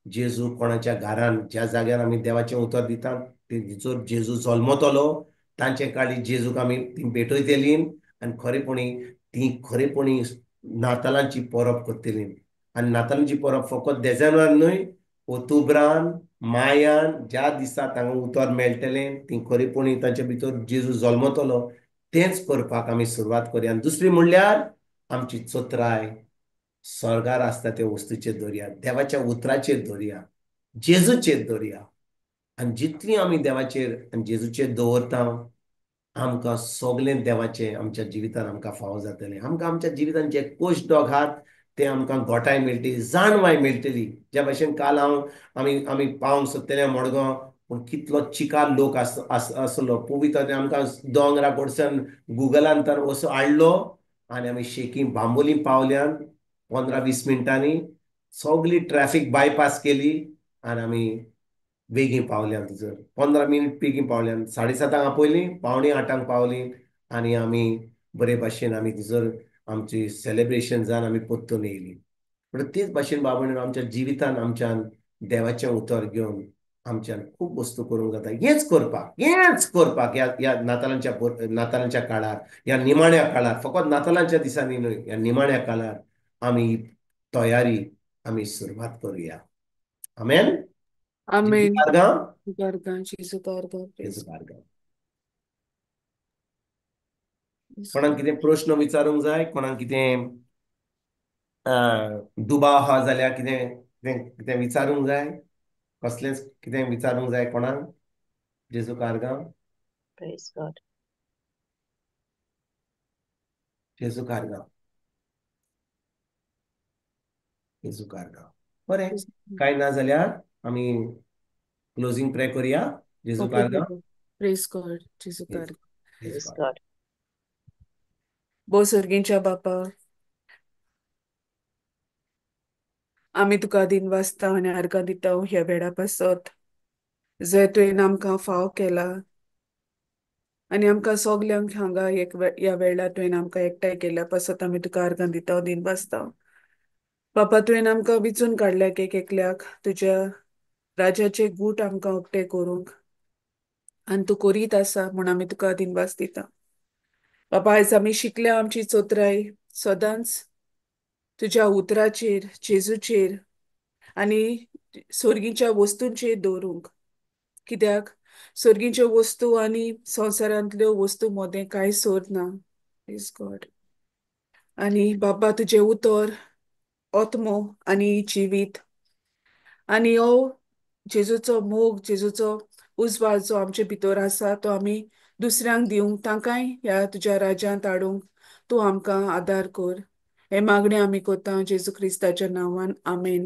[SPEAKER 3] जेजू कोणाच्या घरान ज्या जाग्यार आमी देवाचें उतर दिता तेचो जेजू जल्मतलो तांचे काळी जेजूक आमी ती भेटयतली आनी खरेपणी ती खरेपणी नातालांची परब करतली. आनी नातालांची परब फकत देजेंब्रान न्हय, ओतुब्रान मायान ज्या दिसा तांकां उतर मेळटलें ती खरेपणी तांचे भितर जेजू जल्मतलो तेंच करपाक आमी सुरवात करया. आनी दुसरी म्हणल्यार आमची चत्राय स्वर्गार आसता त्या वस्तूचेर दवरया, देवाच्या उतराचेर दवरया, जेजूचेर दवरया. आनी जितली आमी देवाचेर आनी जेजूचेर दवरता आमकां सगळें देवाचें आमच्या जिवितान आमकां फावो जातलें. आमकां आमच्या जिवितान जे कोश डॉग आहात ते आमकां गोठाय मेळटली, जाणवाय मेळटली. ज्या भाशेन काल हांव आमी आमी पावंक सोदतले मडगांव, पूण कितलो चिकाल लोक आसलो पवित्र आमकां दोंगरा कडच्यान गुगलान तर असो हाडलो आनी आमी शेकी बांबोली पावल्यान 15-20 मिनटांनी सगळी ट्रॅफिक बायपास केली आनी आमी बेगीन पावल्या. थंयसर 15 मिनट बेगीन पावल्या, 7:30 आपयली, 7:45 पावली आनी आमी बरे भाशेन आमी थंयसर आमची सेलेब्रेशन जावन आमी परतून येयली. पूण तेच भाशेन बाबा आमच्या जिवितान आमच्यान देवाचें उतर घेवन आमच्यान खूब वस्तू करूंक जाता. हेंच करपाक ह्या ह्या नातालांच्या काळार, ह्या निमाण्या काळार, फकत नातालांच्या दिसांनी न्हय, ह्या निमाण्या काळार आमी तयारी आमी सुरवात करुया. आमेन.
[SPEAKER 1] आमेन.
[SPEAKER 3] कोणाक कितें प्रश्न विचारूंक जाय, कोणाक कितें दुबाव आहा जाल्यार कितें कितें विचारूंक जाय, कसलेंच कितें विचारूंक जाय कोणाक? जेजू कारगांव, जेजू कारगांव, जेजू कारगांव. बरें, कांय ना जाल्यार आमी क्लोजींग प्रे करुया. जेजू कारगांव.
[SPEAKER 1] प्रेज गॉड. जेजू कारगांव. भोव सर्गींच्या बापा, आमी तुका दिन वाचता आनी आर्गां दिता ह्या वेळा पासत जंय तुवें आमकां फाव केला आनी आमकां सगल्यांक हांगा एक ह्या वेळार तुवें आमकां एकठांय केल्या पासत आमी तुका आर्गां दिता, दिन वाचता. बापा, तुवें आमकां विचून काडल्या एक एकल्याक तुज्या राजाचे गूट आमकां उक्ते करूंक आनी तूं करीत आसा म्हूण आमी तुका दिनवास दिता. बापा, आयज आमी शिकल्या आमची चोत्राय सदांच तुज्या उतराचेर, जेजूचेर आनी सोर्गीच्या वस्तूंचेर दवरूंक. कित्याक सोर्गीच्यो वस्तू आनी संवसारांतल्यो वस्तू मदें कांय सोर ना. प्रेज गॉड. आनी बाबा, तुजें उतर आत्मो आनी जिवीत आनी हो जेजूचो मोग, जेजूचो उजवाड जो आमचे भितर आसा तो आमी दुसऱ्यांक दिवंक, तांकांय ह्या तुज्या राज्यांत हाडूंक तूं आमकां आदार कर. हे मागणें आमी करता जेजू क्रिस्ताच्या नांवान. आमेन.